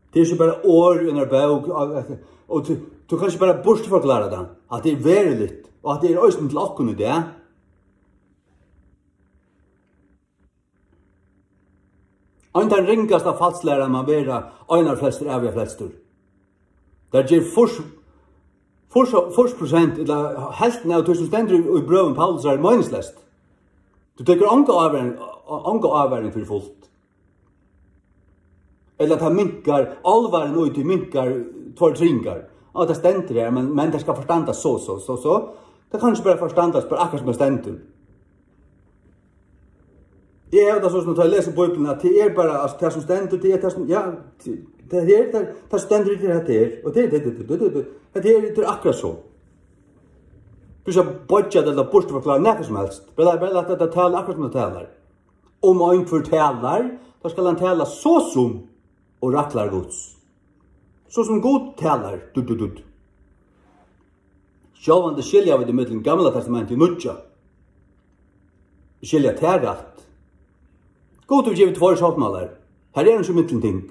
Tað er ikki bara orð í einari bók, og, og tú, tú kanst ikki bara burturforklára tað, at tað er veruligt, og at tað er eisini til okkum í dag. Ein tann ringasta falslæran man vera, einar frelstur, æviga frelstur. Tað ger fýrs, fýrs, fýrs prosent, ella helvtin av tí sum stendur í, í brøvum Paulus, er meiningsleyst. Tú tekur onga ávaring, onga ávaring fyri fult. Ella tað minkar, álvarin í tí minkar tveir triðingar. Og tað stendur her, men, men tað skal forstandast so, so, so, so. Tað kann ikki bara forstandast bara akkurát sum tað stendur. Eg havi tað so sum, tá eg lesi Bíbliuna, at tað er bara, altso, tað sum stendur, tað er tað sum, ja, tað her, tað, tað stendur ikki, hetta her, og tað, tað, tað, tað, tað, tað, hetta her, tað er akkurát so. Tú skal boyggja tað ella burturforklára nakað sum helst. Bara, bara lat tað tala akkurát sum tað talar. Um einhvør talar, tá skal hann tala so sum oraklar Guds. So sum Gud talar, dutt, dutt, dutt. Sjálvandi skilja vit ímillum Gamla Testamentið og Nýggja. Vit skilja tað rætt. Gud hevur givið tveir sáttmálar. Har er eingin millumting.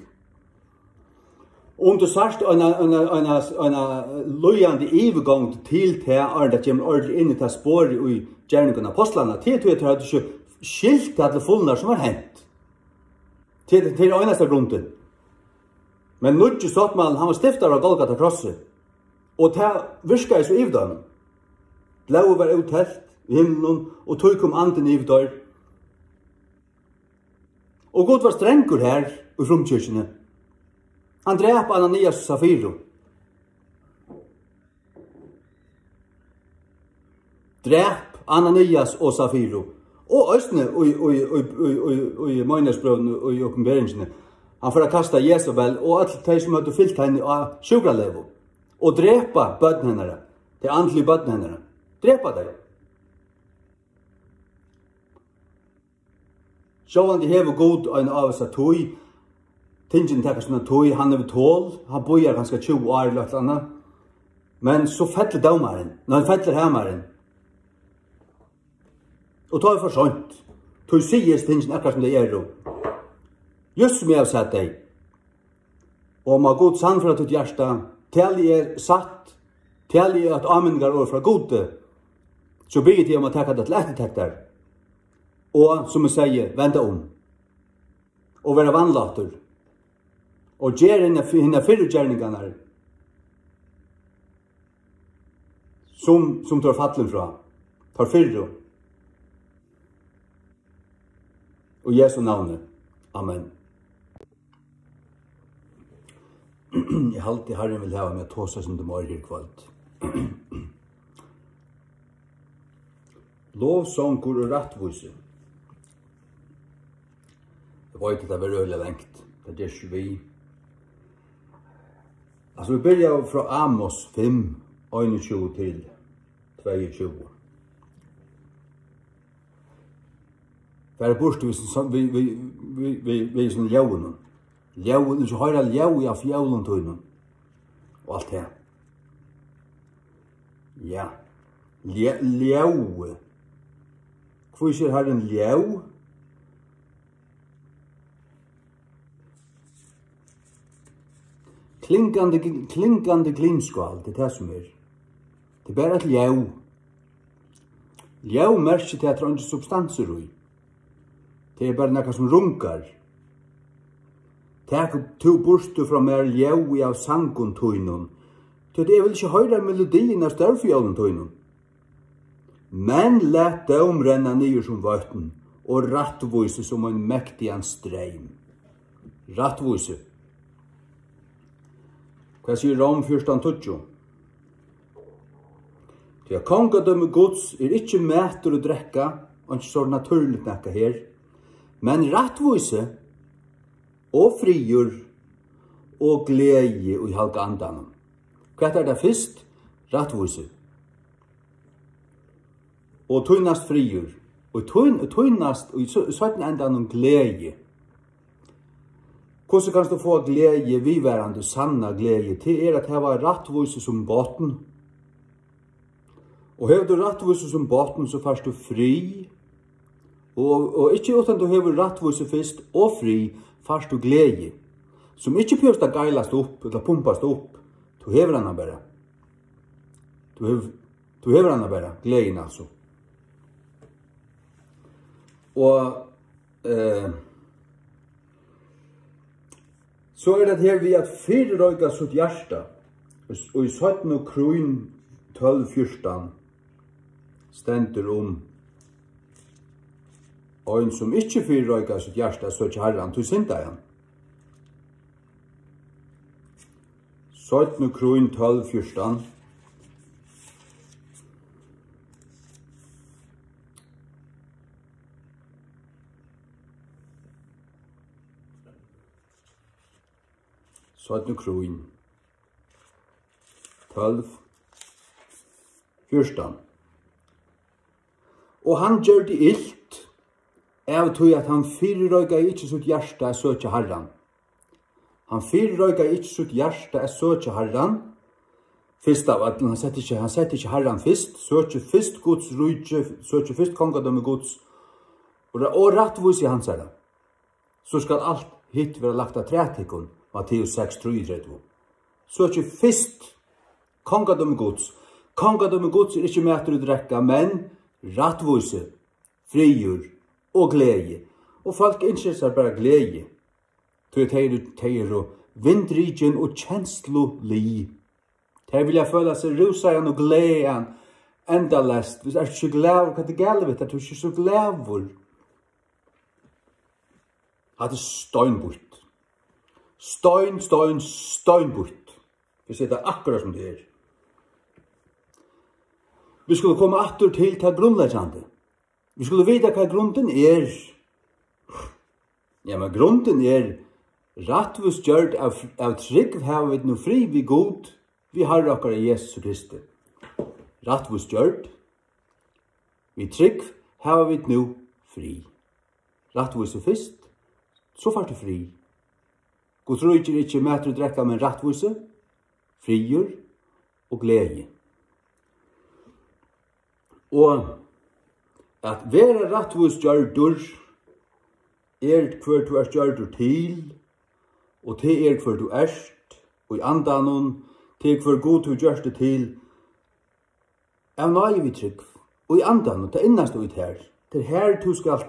Um tú sært eina, eina, eina, eina líðandi yvirgongd til tað, áðrenn tað kemur ordiliga inn í tað sporið í Gerningar Apostlanna, til tí at teir høvdu ikki skilt tað til fulnar, sum var hent. Til, til einasta grundin. Men nýggi sáttmálin, hann var stiftaður á Golgata krossi. Og tað virkaði so yvir teimum. Blóðið var úthelt í himlinum, og tí kom andin yvir teir. Og Gud var strangur her í frumkirkjuni. Hann drap Ananias og Safiru. Drap Ananias og Safiru. Og eisini í, í, í, í, í, í Meinleiðsbrøvini og í Opinberingini. Hann fer at kasta Jesabel og øll tey, sum høvdu fylgt henni á sjúkralegu. Og drepa børn hennara. Tey andligu børn hennara. Drepa tey. Sjálvandi hevur Gud eina ávísa tíð. Tingini taka sína tíð, hann hevur tol, hann bíðar kanska tjúgu ár ella eitt ella annað. Men so fellur dómarin, nei, fellur hamarin. Og tá er for seint. Tí sigist tingini akkurát sum tey eru. Júst sum eg havi sæð tey. Og má Gud sannføra títt hjarta, tali eg satt, tali eg eitt áminningarorð frá Gudi, so biði eg teg um at taka tað til eftirtektar. Og, sum eg segði, venda um. Og vera vanláttur. Og ger hinar, hinar fyrru gerningarnar, sum, sum tú ert fallin frá. Teir fyrru. Í Jesu navni. Amen. Eg haldi, Harrin vil hava meg at tosa eitt sindur meira her í kvøld. Lovsongur og rættvísi. Eg veit, at tað verður øgiliga langt. Tað ger ikki við. Altso, vit byrja frá Amos fimm, einogtjúgu til tveyogtjúgu. Fara burtur við, við, við, við, við, við sovorðnum ljóðum. Ljóð, tú skalt hoyra ljóð av fjólum tínum. Og alt tað. Ja. Ljó-, ljóð. Hví sigur Harrin ljóð? Klingandi, klingandi glimskál, tað er tað, sum er. Tað er bara eitt ljóð. Ljóð merkir tað, at tað er eingin substansur í. Tað er bara nakað, sum rungar. Tak tú burtur frá mær ljóðið av sangum tínum, tí at eg vil ikki hoyra melodiina av stórfjólum tínum. Men lat dóm renna niður sum vøtn, og rættvísi sum ein mektigan streym. Rættvísi. Hvat sigur Róm fjúrtan tíggju? Tí at kongadømi Guds er ikki matur og drekka, einki so natúrligt nakað her, men rættvísi og friður og gleði í Halga Andanum. Hvat er tað fyrst? Rættvísi. Og tí næst friður. Og tí, tí næst, og í s-, seinna endanum gleði. Hvussu kanst tú fáa gleði, viðvarandi, sanna gleði? Tað er at hava rættvísi sum botn. Og hevur tú rættvísi sum botn, so fært tú frið. Og, og ikki uttan tú hevur rættvísi fyrst og frið, fært tú gleði, sum ikki behøvist at geilast upp ella pumpast upp. Tú hevur hana bara. Tú hevur, tú hevur hana bara, gleðina, altso. Og, eh, so er tað her við at fyrireika sítt hjarta. Í, í seinnu Krýn tólv fjúrtan stendur um ein, sum ikki fyrireikar sítt hjarta at søkja Harran, tí syndar hann. Seinnu Krýn tólv fjúrtan. Seinnu Krýn tólv fjúrtan. Og hann gjørdi ilt, av tí at hann fyrireikaði ikki sítt hjarta at søkja Harran. Hann fyrireikaði ikki sítt hjarta at søkja Harran. Fyrst av øllum, hann setti ikki, hann setti ikki Harran fyrst. Søkið fyrst Guds ríki, søkið fyrst kongadømi Guds, og, og rættvísi hansara. So skal alt hitt vera lagt afturat tykkum, Matteus seks trýogtretivu. Søkið fyrst kongadømi Guds. Kongadømi Guds er ikki matur og drekka, men rættvísi, friður og gleði. Og fólk ynskja sær bara gleði. Tí tey eru, tey eru vindrikin og kenslulig. Tey vilja føla seg rúsaðan og glaðan endaleyst. Hvis ert ikki glaður, hvat er galið við tær? Tú ert ikki so glaður. Hatta er steinbýtt. Stein, stein, steinbýtt. Vit seta akkurát sum tað er. Vit skulu koma aftur til tað grundleggjandi. Vit skulu vita, hvat grundin er. Ja, men grundin er, rættvísgjørd av, av trúgv hava vit nú frið við Gud, við Harra okkara Jesu Kristi. Rættvísgjørd, við trúgv hava vit nú frið. Rættvísi fyrst, so fært tú frið. Guds ríki er ikki matur og drekka, men rættvísi, friður og gleði. Og at vera rættvísgjørdur er, hvør tú ert gjørdur til, Og tað er, hvør tú ert í andanum, tað er, hvør Gud hevur gjørt teg til, av náði við trúgv, í andanum, tað innasta í tær. Tað er her, tú skalt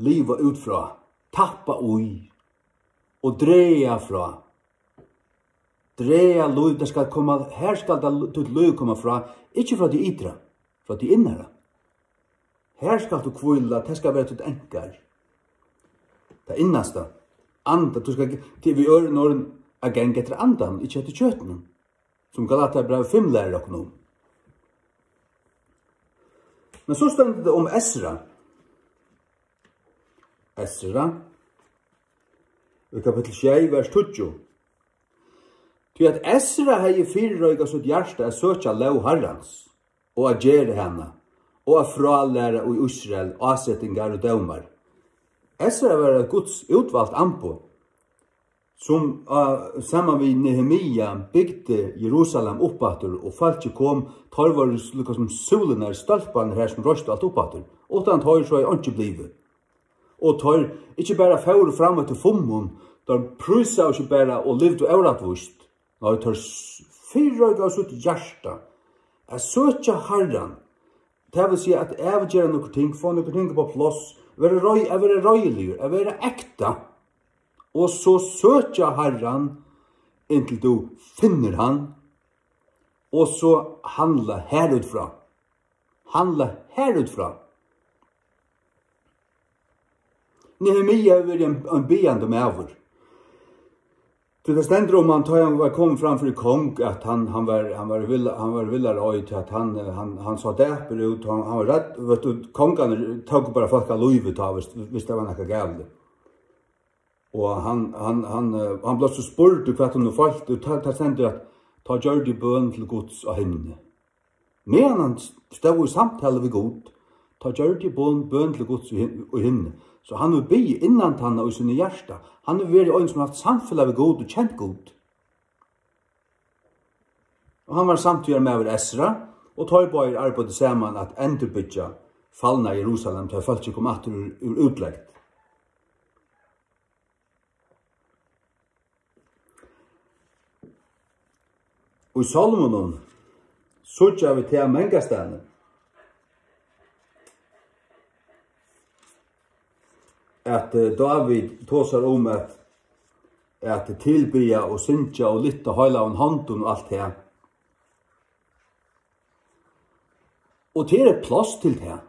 liva út frá, tappa í og draga frá. Draga lív, tað skal koma, her skal tað, títt lív koma frá, ikki frá tí ytra, frá tí innara. Her skalt tú hvíla, tað skal vera títt ankar. Tað innasta. Anda, tú skal, til við øðrum orðum, at ganga eftir andanum, ikki eftir kjøtinum, sum Galatiabrævið fimm lærir okkum um. Men so stendur tað um Esra. Esra, í kapittul sjey, vers tíggju. Tí at Esra hevði fyrireikað sítt hjarta at søkja lóg Harrans, og at gera hana, og at frálæra í Ísrael ásetingar og dómar. Esra var eitt Guds útvalt amboð, sum, á, saman við Nehemia bygdi Jerusalem upp aftur, og fólkið kom, teir vóru líka sum súlurnar, stólparnir her, sum reistu alt upp aftur. Uttan teir, so er einki blivið. Og teir ikki bara fóru fram eftir fummum, teir prísaðu ikki bara og livdu órættvíst. Nei, teir s-, fyrireikaðu sítt hjarta at søkja Harran. Tað vil siga at avgera nøkur ting, fáa nøkur ting upp á pláss, vera rei-, at vera reiðiligur, at vera ekta. Og so søkja Harran, inntil tú finnur hann, og so handla harútfrá. Handla harútfrá. Nehemia hevur verið ein, ein biðjandi maður. Tí tað stendur um hann, tá hann var komin fram fyri kong, at hann, hann var, hann var í villa-, hann var í villareið, at hann, eh, hann, hann sá dapur út, hann, hann var ræddur, veit tú, kongarnir tóku bara fólk av lívi tá, viss, viss tað var nakað galið. Og hann, hann, hann, eh, hann bleiv so spurdur, hvat hann nú følti, og tá, tá stendur, at tá gjørdi bøn til Guds á himni. Meðan hann stóð í samtalu við Gud, tá gjørdi bøn, bøn til Guds í him-, í himni. So hann hevur biðið innantanna í sínum hjarta. Hann hevur verið ein, sum hevur havt samfelag við Gud og kent Gud. Og hann var samtíðarmaður Esra, og teir báðir arbeiddu saman at endurbyggja falna Jerusalem, tá fólkið kom aftur úr, úr útlegd. Í Sálmunum síggja vit tað mangastaðni, at, eh, Dávid tosar um at, at tilbiðja og syngja og lyfta heilagum hondum og alt tað. Og tað er eitt pláss til tað.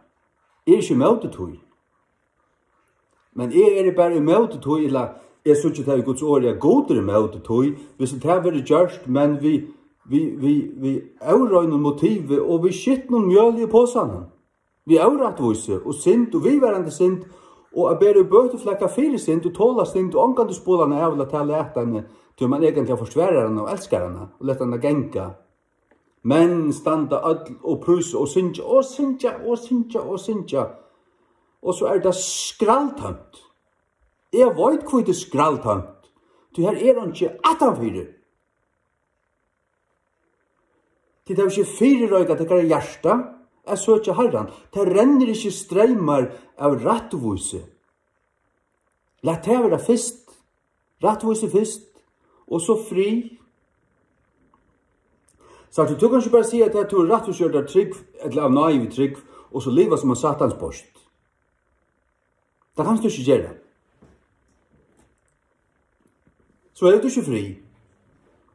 Eg eri ikki ímóti tí. Men eg eri bara ímóti tí, ella eg síggi tað í Guds orði, at Gud er ímóti tí, hvis tað verður gjørt, men við, við, við, við óreinum motivi og við skitnum mjøli í posanum. Við órættvísi og synd og viðvarandi synd, og at bera í bøtuflakka fyri synd og tola synd og ongantíð spola hana av ella tala at henni, tí man eigentliga forsvarar hana og elskar hana og letur hana ganga. Men standa øll og prísa og syngja og syngja og syngja og syngja. Og so er tað skralltómt. Eg veit, hví tað er skralltómt. Tí her er einki aftanfyri. Tit hava ikki fyrireikað tykkara hjarta at søkja Harran. Tað rennur ikki streymar av rættvísi. Lat tað vera fyrst. Rættvísi fyrst, og so frið. Sært tú, tú kanst ikki bara siga, at tú ert rættvísgjørd av trúgv, ella av náði við trúgv, og so liva sum ein satans bóst. Tað kanst tú ikki gera. So hevur tú ikki frið.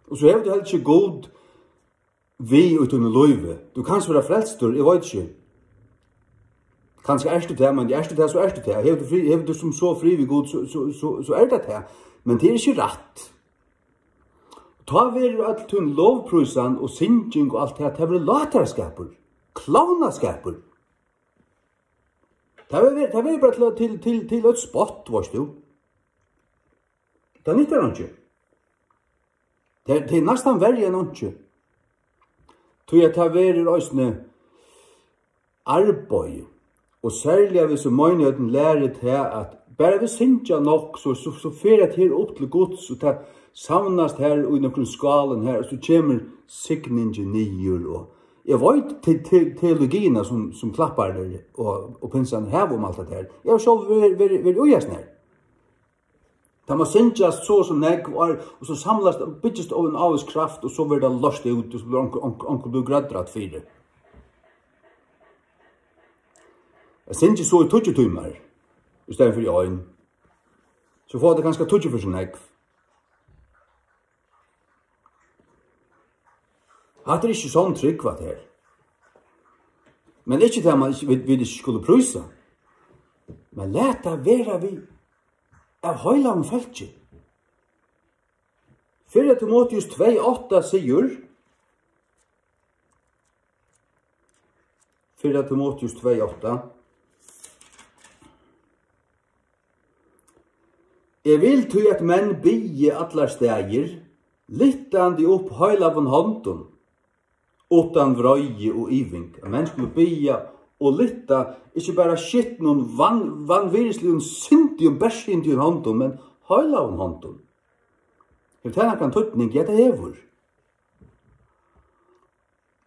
Og so hevur tú heldur ikki Gud við í tínum lívi. Tú kanst vera frelstur, eg veit ikki. Kanska ert tú tað, men ert tú tað, so ert tú tað. Hevur tú frí, hevur tú sum so frið við Gud, so, so, so, so er tað tað. Men tað er ikki rætt. Tá verður øll tín lovprísan og synging og alt tað, tað verður látaraskapur, klovnaskapur. Tað verður, tað verður bara til, til, til, til eitt spott, veitst tú. Tað nyttar einki. Tað, tað er næstan verri enn einki. Tí at tað verður eisini arbeiði. Og serliga, hvis meinighetin lærir tað, at bara vit syngja nokk, so, so, so fer tað her upp til Guds, og tað savnast her í nøkrum skálum her, og so kemur signingin niður, og eg veit te-, te-, teologiina, sum, sum Klappararnir og, og Pinsarnir hava um alt hetta her. Eg havi sjálvur verið, verið, verið í hesum her. Tað má syngjast so og so nógv, og, og so samlast og byggjast av ein ávísur kraft, og so verður tað loyst út, og so blívur onkur, onkur, onkur blívur grøddur aftur fyri. At syngja so í tíggju tímar, í staðin fyri ein, so fáa tey kanska tíggju ferð so nógv. Hatta er ikki sonn trúgv, hatta her. Men ikki tað, man ikki, vit, vit ikki skulu prísa. Men lat tað vera við av heilagum fólki. Fyrra Timoteus tvey átta sigur, Fyrra Timoteus tvey átta: Eg vil tí, at menn biðja allar staðir, lyftandi upp heilagum hondum, uttan vreiði og iving. At menn skulu biðja og lyfta, ikki bara skitnum, van-, vanvirðisligum, syndigum, bersyndigum hondum, men heilagum hondum. Hevur tað nakran týdning? Ja, tað hevur.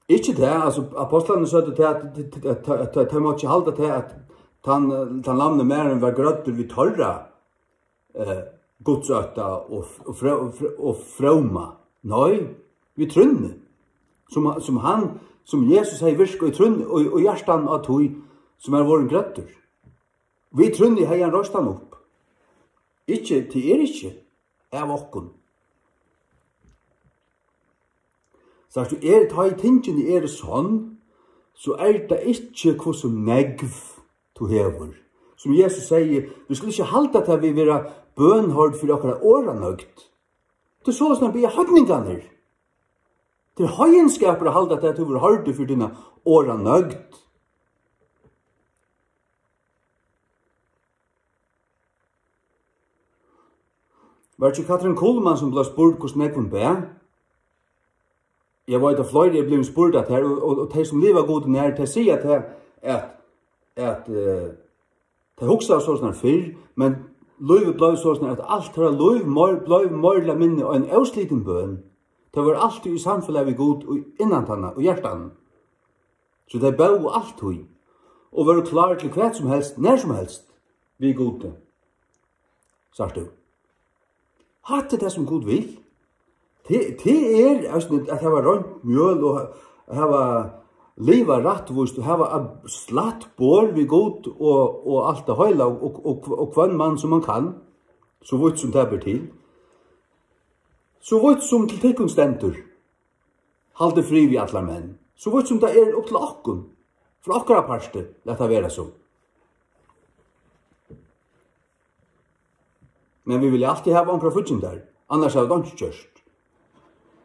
Ikki tað, altso, apostlarnir søgdu tað, at, at, at, at, at tey máttu ikki halda tað, at tann, tann lamni maðurin var grøddur við teirra, eh, gudsótta og, og fró-, og fró-, og fróma. Nei, við trúnni, sum, sum hann, sum Jesus hevði virkað í trúnni og, og hjartanum á tí, sum er vorðin grøddur. Við trúnni hevði hann reist hann upp. Ikki, tað er ikki av okkum. Sært tú, er, tá ið tingini eru sonn, so er tað ikki, hvussu nógv tú hevur. Sum Jesus segði, vit skulu ikki halda tað, vit vera bønhoyrd fyri okkara orðanøgd. Tað er soleiðis, man biðja heidningarnar. Tað er heiðinskapur at halda tað, at tú verður hoyrdur fyri tína orðanøgd. Var ikki Katrin Kuhlmann, sum bleiv spurd, hvussu nógv hon bað? Eg veit, at fleiri eru blivin spurd at her, og, og, og tey, sum liva Gudi nær, tey siga tað, at, at, eh, tey hugsaðu soleiðis fyrr, men lívið bleiv soleiðis, at alt teirra lív meir, bleiv meir ella minni ein óslitin bøn. Tey vóru altíð í samfelag við Gud í innantanna, í hjartanum. So tey bóðu altíð og vóru klár til hvat sum helst, nær sum helst, við Gudi. Sært tú? Hatta er tað, sum Gud vil. Tað, tað er, altso, at hava reint mjøl og ha-, hava livað rættvíst og hava eitt slætt borð við Gud og, og alt tað heila og, og, og, og hvønn mann, sum man kann, so vítt sum tað ber til. So vítt sum til tykkum stendur. Haldið frið við allar menn. So vítt sum tað er upp til okkum, frá okkara parti, lat tað vera so. Men vit vilja altíð hava onkrar fíggindar, annars hava vit einki gjørt.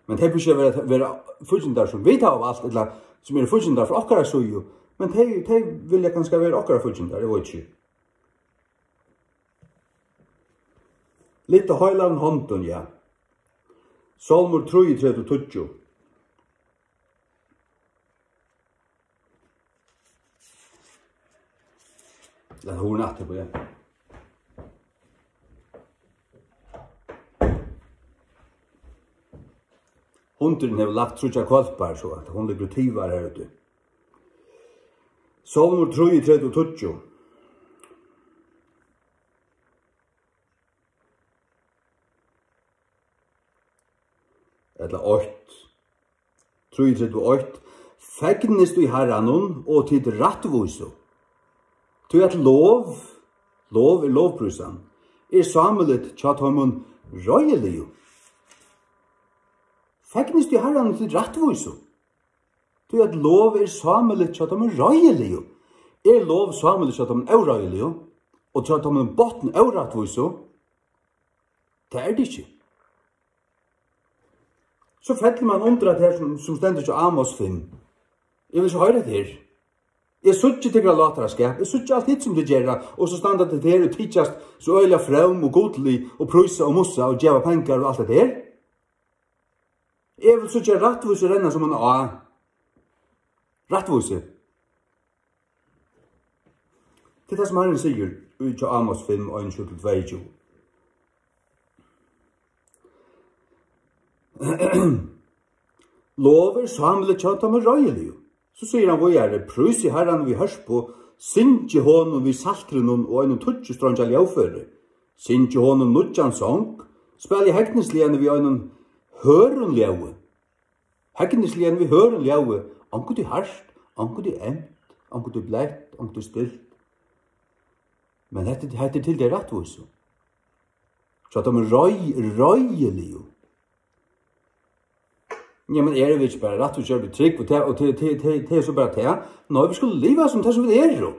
Men tey behøva ikki at vera, vera fíggindar, sum vit hava valt, ella sum eru fíggindar frá okkara síðu, men tey, tey vilja kanska vera okkara fíggindar, eg veit ikki. Lyfta heilagum hondum, ja. Sálmur trýogtretivu tíggju. Lat hurðina aftur upp, ja. Hundurin hevur lagt tríggjar hvølpar, so at hon liggur og tivar her úti. Sálmur trýogtretivu tíggju. Ella eitt. Trýogtretivu eitt. Fegnist í Harranum, og tit rættvísu. Tí at lov, lov er lovprísan, er sámiligt hjá teimum reiðiligu. Fegnist í Harranum, tit rættvísu. Tí at lov er sámiligt hjá teimum reiðiligu. Er lov sámiligt hjá teimum óreiðiligu, og hjá teimum botn órættvísu? Tað er tað ikki. So fellur man undir at her sum, sum stendur hjá Amos fimm. Eg vil so hoyra tað her. Eg síggi tykkara látaraskap, eg síggi alt hitt sum tit gera, og so standa tit her og tykjast so øgiliga from og gudlig og prísa og mussa og geva pengar og alt hetta her. Eg vil síggja rættvísu renna sum ein á. Rættvísu. Tað er tað, sum Harrin sigur í, hjá Amos fimm, einogtjúgu til tveyogtjúgu. Lov er sámiligt hjá teimum reiðiligu. So sigur hann víðari: Prísið Harran við hørpu, syngið honum við saltrinum og einum tíggjustreingja ljóðføri. Syngi honum nýggjan song, spæli hegnisligan við einum hørðum ljóði. Hegnisligan við hørðum ljóði, onkuntíð hart, onkuntíð eymt, onkuntíð bleytt, onkuntíð stilt. Men hetta, hetta er til tey rættvísu. Hjá teimum reið-, reiðiligu. Jamen, eru vit ikki bara rættvísgjørd í trúgv, og tað, og tað, tað, tað, tað er so bara tað? Nei, vit skulu liva sum tað, sum vit eru.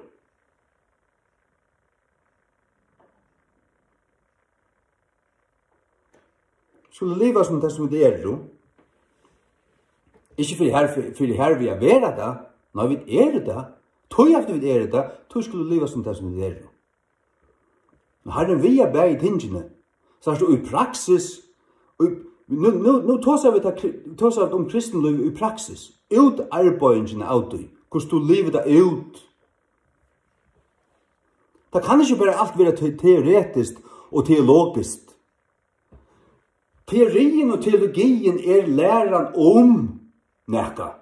Skulu liva sum tað, sum vit eru. Ikki fyri her, fyri, fyri her við at vera tað. Nei, vit eru tað. Tí at vit eru tað, tí skulu liva sum tað, sum vit eru. Men Harrin vigar bæði tingini. Sært tú, í praksis, í, nú, nú, nú tosa vit, tað kri-, tosa vit um kristinlív í praksis. Útarbeiðingina av tí, hvussu tú livir tað út. Tað kann ikki bara alt vera te-, teoretiskt og teologiskt. Teoriin og teologiin er læran um nakað.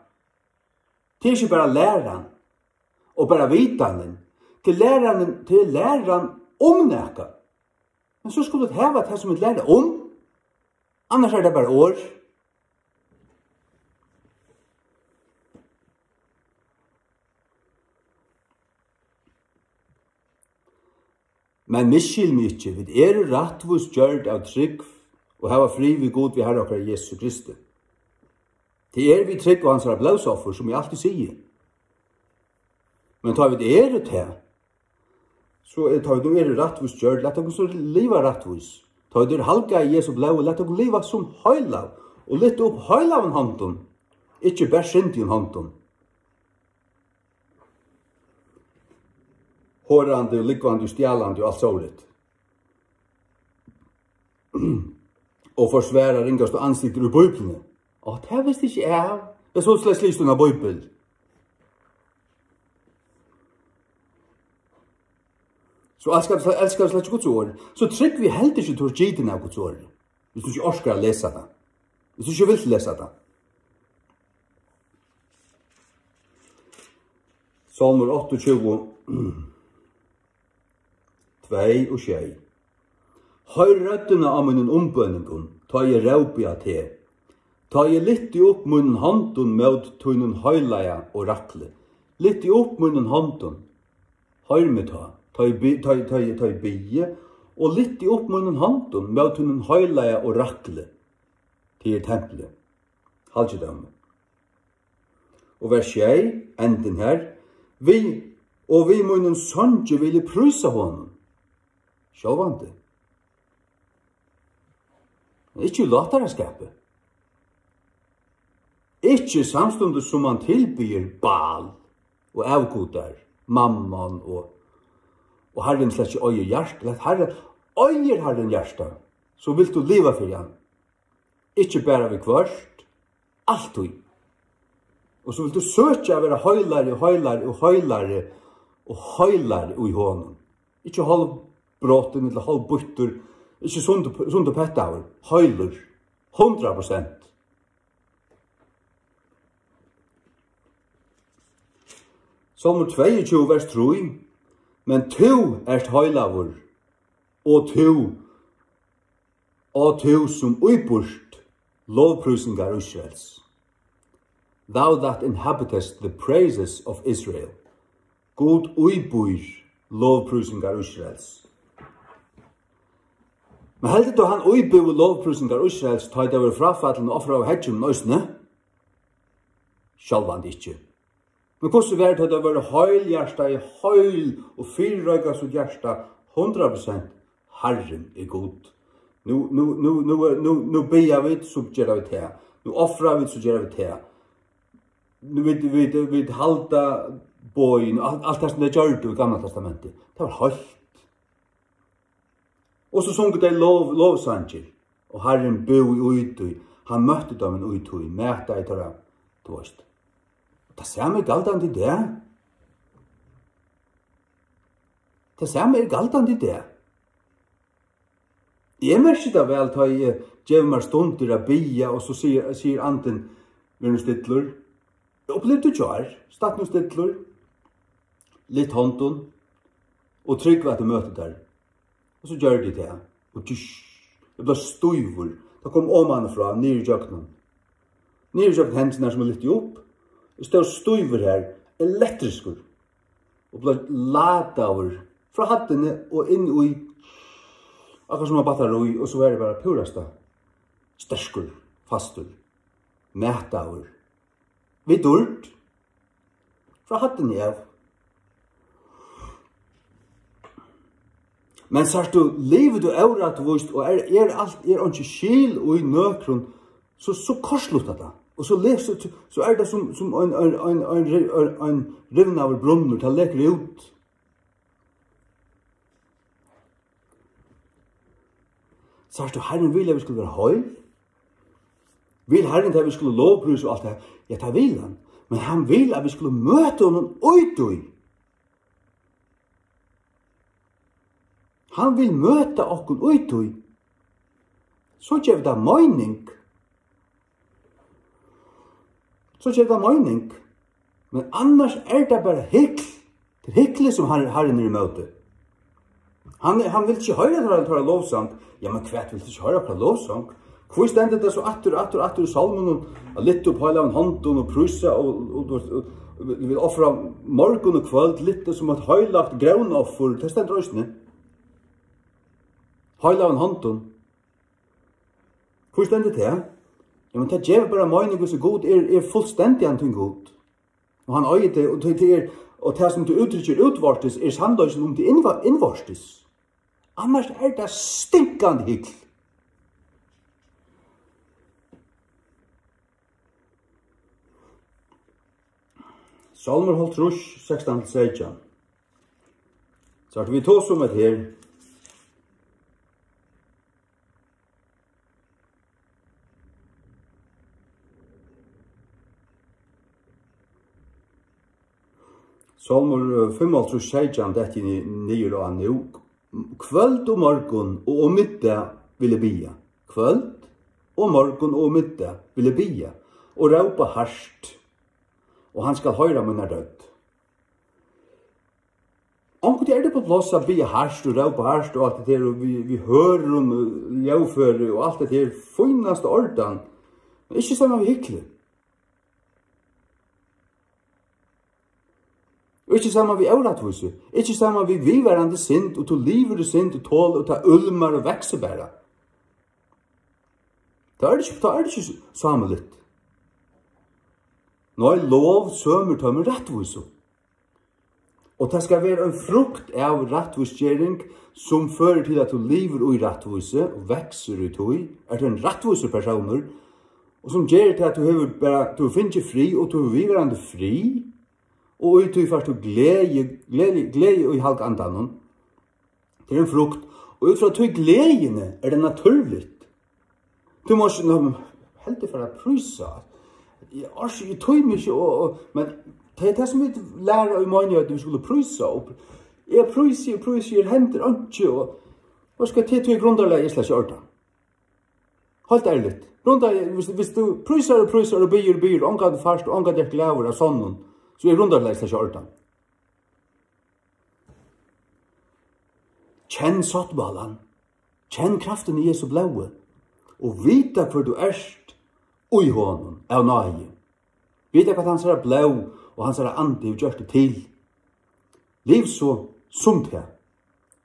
Tað er ikki bara læran og bara vitanin. Tað er læranin, tað er læran um nakað. Men so skulu vit hava tað, sum vit læra um. Annars er tað bara orð. Men misskil meg ikki, vit eru rættvís gjørd av trúgv og hava frið við Gud við Harra okkara Jesu Kristi. Tað er við trúgv á hansara blóðsoffur, sum eg altíð sigi. Men tá vit eru tað, so er, tá vit nú eru rættvís gjørd, lat okkum so liva rættvís. Tá vit eru halgað í Jesu blóði, lat okkum liva sum heilag og lyfta upp heilagum hondum, ikki bert syndigum hondum. Horandi og lúgvandi og stjalandi og alt sovorðið. Og forsvara ringastu andstygdir í Bíbliuni. Og tað visti eg ikki av. Eg so slett ikki eina Bíbel. So elskar, elskar slett ikki Guds orð. So trúgvi eg heldur ikki, tú ert gitin av Guds orð. Hvis tú ikki orkar at lesa tað. Hvis tú ikki vilt lesa tað. Sálmur áttaogtjúgu, tvey og sjey. Hoyr røddina á mínum umbøningum, tá eg rópi á teg. Tá eg lyfti upp mínum hondum mót tínum heilaga orakli. Lyfti upp mínum hondum. Hoyr meg tá, tá eg bi-, tá eg, tá eg, tá eg biði, og lyfti upp mínum hondum mót tínum heilaga orakli. Tað er templið. Halgidómi. Og vers sjey, endin her. Við, og við mínum songi vil eg prísa honum. Sjálvandi. Men ikki í látaraskapi. Ikki samstundis sum hann tilbiður Baal og avgudar, Mammon og, og Harrin slett ikki eigur hjarta. Lat Harrin, eigur Harrin hjarta, so vilt tú liva fyri hann. Ikki bara viðhvørt, altíð. Og so vilt tú søkja at vera heilari og heilari og heilari og heilari í honum. Ikki hálvbrotin ella hálvbýttur, ikki sundur, sundur pettaður, heilur, hundrað prosent. Sálmur tveyogtjúgu, vers trý. Men tú ert heilagur, og tú, og tú sum íbýrt lovprísingar Ísraels. Thou that inhabitest the praises of Israel. Gud íbýr lovprísingar Ísraels. Men heldur tú, hann íbúði lovprísingar Ísraels, tá ið tey vóru fráfallin og ofraðu á heggjunum eisini? Sjálvandi ikki. Men hvussu var tað, tá tey vóru heilhjartað, heil og fyrireika sítt hjarta hundrað prosent? Harrin er Gud. Nú, nú, nú, nú, er- nú, nú biðja vit, so gera vit tað. Nú ofra vit, so gera vit tað. Nú vit, vit, vit halda boðini, alt, alt tað sum tey gjørdu í Gamla Testamenti. Tað var heilt. Og so sungu tey lov, lovsangir, og Harrin búði í tí, hann møtti teimum í tí, mataði teirra, tú veist. Tað sama er galdandi í dag. Tað sama er galdandi í dag. Eg merki tað væl, tá eg gevi mær stundir at biðja, og so sigur, sigur Andin, ver nú stillur. Eg upplivdi í gjár, statt nú stillur, lyft hondum og trúgv, at eg møti tær. Og so gjørdi eg tað. Og djús, eg bleiv stívur. Tað kom oman frá, niður ígjøgnum. Niður ígjøgnum hendurnar sum eg lyfti upp. Eg stóð stívur her, elektriskur. Og bleiv ladaður frá hæddini og inn í, akkurát sum eitt battarí, og so var eg bara púrasta sterkur, fastur, mataður. Við dýrd. Frá hæddini av. Men sært tú, livir tú órættvíst, og er, er alt, er einki skil í nøkrum, so, so kortsluttar tað. Og so les-, so, so er tað sum, sum ein, ein, ein, ein, ein, ein rivnaður brunnur, tað lekur út. Sært tú, Harrin vil, at vit skulu vera heil. Vil Harrin, at vit skulu lovprísa og alt tað? Ja, tað vil hann. Men hann vil, at vit skulu møta honum í tí. Hann vil møta okkum í tí. So gevur tað meining. So gevur tað meining. Men annars er tað bara hykl. Tað er hyklið, sum Har-, Harrin er ímóti. Hann, hann vil ikki hoyra teirra, teirra lovsang. Ja, men hvat vil tú ikki hoyra okkara lovsang? Hví stendur tað so aftur, aftur, aftur í sálmunum at lyfta upp heilagan hondum og prísa og, og, og, og, og vil ofra morgun og kvøld, lyfta sum eitt heilagt grónoffur? Tað stendur eisini. Heilagan hondum. Hví stendur tað? Ja, men tað gevur bara meining, hvis Gud er, er fullstendigan tín Gud. Og hann eigur teg, og tað, tað er, og tað, sum tú úttrykkir útvortis, er sannleikin um teg innva-, innvortis. Annars er tað stinkandi hykl. Sálmur hálvtrýss, sekstan til seytjan. So at vit tosa um at her. Sálmur, eh, fimmoghálvtrýss, seytjan, detti eg ni-, niður á nú. Kvøld og morgun og um middag vil eg biðja. Kvøld og morgun og um middag vil eg biðja og rópa hart, og hann skal hoyra mína rødd. Onkuntíð er tað upp á pláss at biðja hart og rópa hart og alt tað her, og við, við høgum, eh, ljóðføri og alt tað her, fínasta ordan. Men ikki saman við hykli. Og ikki saman við órættvísu, ikki saman við viðvarandi synd, og tú livir í synd og tol, og tað úlmar og veksur bara. Tá er tað ikki, tá er tað ikki sámiligt. Nei, lov sømir teimum rættvísu. Og tað skal vera ein frukt av rættvísgering, sum førir til, at tú livir í rættvísu og veksur í tí, ert ein rættvísur persónur, og sum ger til, at tú hevur bara, tú hevur fingið frið, og tú hevur viðvarandi frið, og í tí fært tú gleði, gleði, gleði í Halga Andanum. Tað er ein frukt, og út frá tí gleðini er tað natúrligt. Tú mást, ná, heldur fara at prísa. Eg orki, eg tími ikki, og, og, men tað er tað, sum vit læra í meinigheitini, vit skulu prísa, og eg prísi, eg prísi, her hendir einki, og, og skal til, tí er grundarlagið slett í ordan. Heilt ærligt. Grundar, viss, viss tú prísar og prísar og biður og biður, ongantíð fært, og ongantíð ert glaður av sonnum, so er grundarlagið slett í ordan. Kenn sáttmálan. Kenn kraftin í Jesu blóði. Og vita hvør tú ert í honum, av náði. Vita hvat hansara blóð og hansara andi hevur gjørt teg til. Liv so sum tað.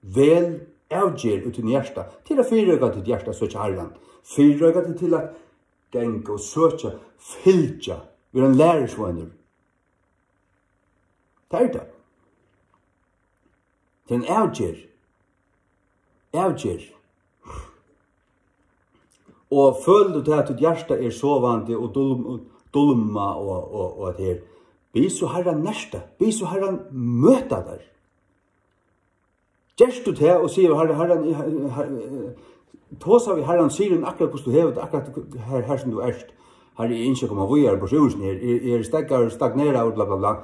Vel avgerð í tínum hjarta til at fyrireika títt hjarta at søkja Harran. Fyrireika teg til at ganga og søkja, fylgja, vera ein lærisveinur. Tað er tað. Tað er ein avgerð. Avgerð. Og følir tú tað, at títt hjarta er sovandi og dulm-, og dulma og, og, og at her, bið so Harran nerta, bið so Harran møta tær. Gert tú tað og sigur, Harra, Harran, eh, har-, eh, tosa við Harran, sigur hann akkurát hvussu tú hevur tað, akkurát her, her sum tú ert. Harri, eg ynski at koma víðari, burtur úr hesum her, eg, eg eri steðgaður, stagneraður, bla, bla, bla.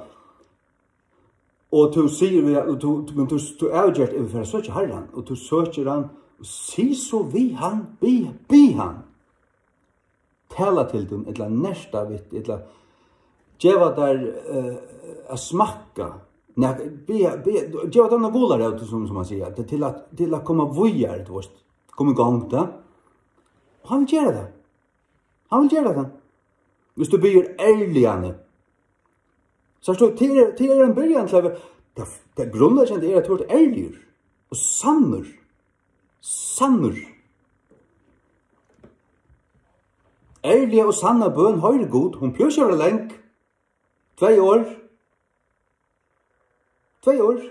Og tú sigur við, og tú, tú, men tú, tú avgert, eg vil fara at søkja Harran, og tú søkir hann, og sig so við hann, bið, bið hann. Tala til tín, ella nerta við, ella geva tær, eh, at smakka, Nek-, be, be, gev teimum eina gularót, sum, sum man sigur, til, til at, til at koma víðari, tú veist, koma í gongd, ja. Og hann vil gera tað. Hann vil gera tað. Viss tú biður ærliga, Anni. Sært tú, til er, til er ein byrjan til at vera, tað, tað grundleggjandi er, at tú ert ærligur og sannur. Sannur. Ærliga og sanna bøn hoyrir Gud. Hon behøvir ikki vera long. Tvey orð. Tvey orð.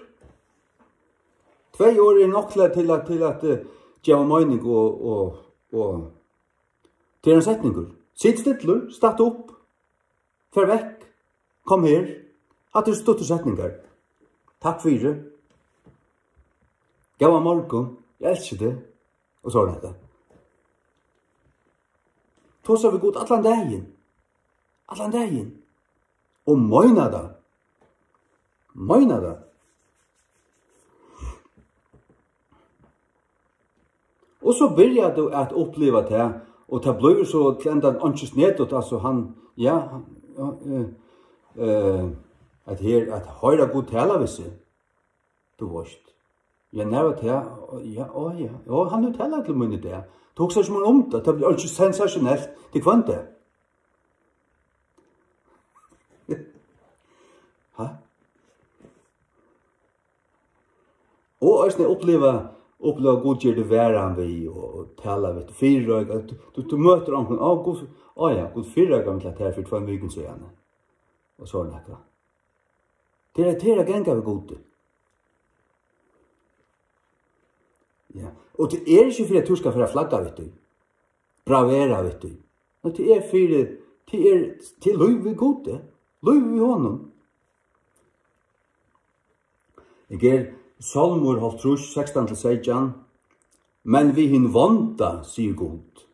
Tvey orð er nokk til at, til at, til at, eh, geva meining og, og, og tað er ein setningur. Sit stillur, statt upp, far vekk, kom her. Hatta eru stuttar setningar. Takk fyri. Góðan morgun. Eg elski teg. Og so er hetta. Tosa við Gud allan dagin. Allan dagin. Og meina tað. Meina tað. Og so byrjar tú at uppliva tað, og tað blívur so til endan einki snedigt, altso hann, ja, hann, ja, eh, eh, at her, at hoyra Gud tala við seg. Tú veist. Ja, nær var tað? Ja, á, ja. Á, hann hevur talað til mín í dag. Tú hugsar ikki meira um tað. Tað blívur ikki sensationelt til hvønn dag. Ha? Og eisini uppliva, uppliva Gud ger teg varðan við og, og tala við teg, fyrireika, at tú, tú, tú møtir onkran, á, Gud, á ja, Gud fyrireikaði meg til hetta her fyri tveim vikum síðani. Og so er nakað. Tað er, tað er at ganga við Gudi. Ja. Og tað er ikki fyri at tú skal fara at flagga við tí. Bravera við tí. Men tað er fyri, tað er, tað er lív við Gudi. Lív við honum. Eg ger Sálmur hálvtrýss, sekstan til seytjan. Men við hin vonda, sigur Gud.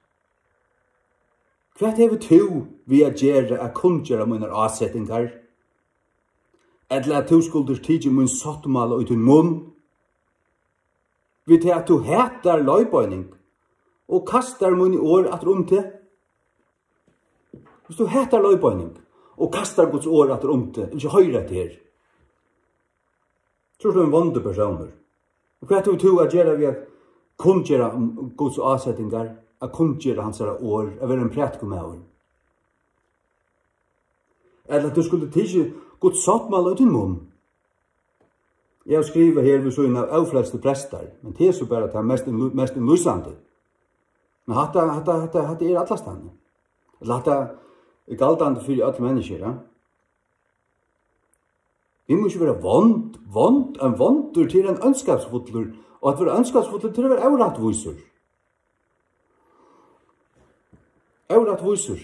Hvat hevur tú við at gera at kunngera mínar ásetingar? Ella at tú skuldi tikið mín sáttmála í tín munn? Við tað at tú hatar leiðbeining og kastar míni orð aftur um teg? Hvis tú hatar leiðbeining og kastar Guds orð aftur um teg, vil ikki hoyra hetta her. So ert tú ein vondur persónur. Og hvat hevur tú at gera við at kunngera um Guds ásetingar, at kunngera hansara orð, at vera ein prædikumaður? Ella at tú skuldi tikið Guds sáttmála í tín munn? Eg havi skrivað her við síðuna av ófrelstir prestar, men tað er so bara tað mest innlý-, mest innlýsandi. Men hatta, hatta, hatta, hatta er allastaðni. Ella hatta er galdandi fyri øll menniskju, ja? Vit mugu ikki vera vond, vond, ein vondur, tað er ein óndskapsfullur, og at vera óndskapsfullur, tað er at vera órættvísur. Órættvísur.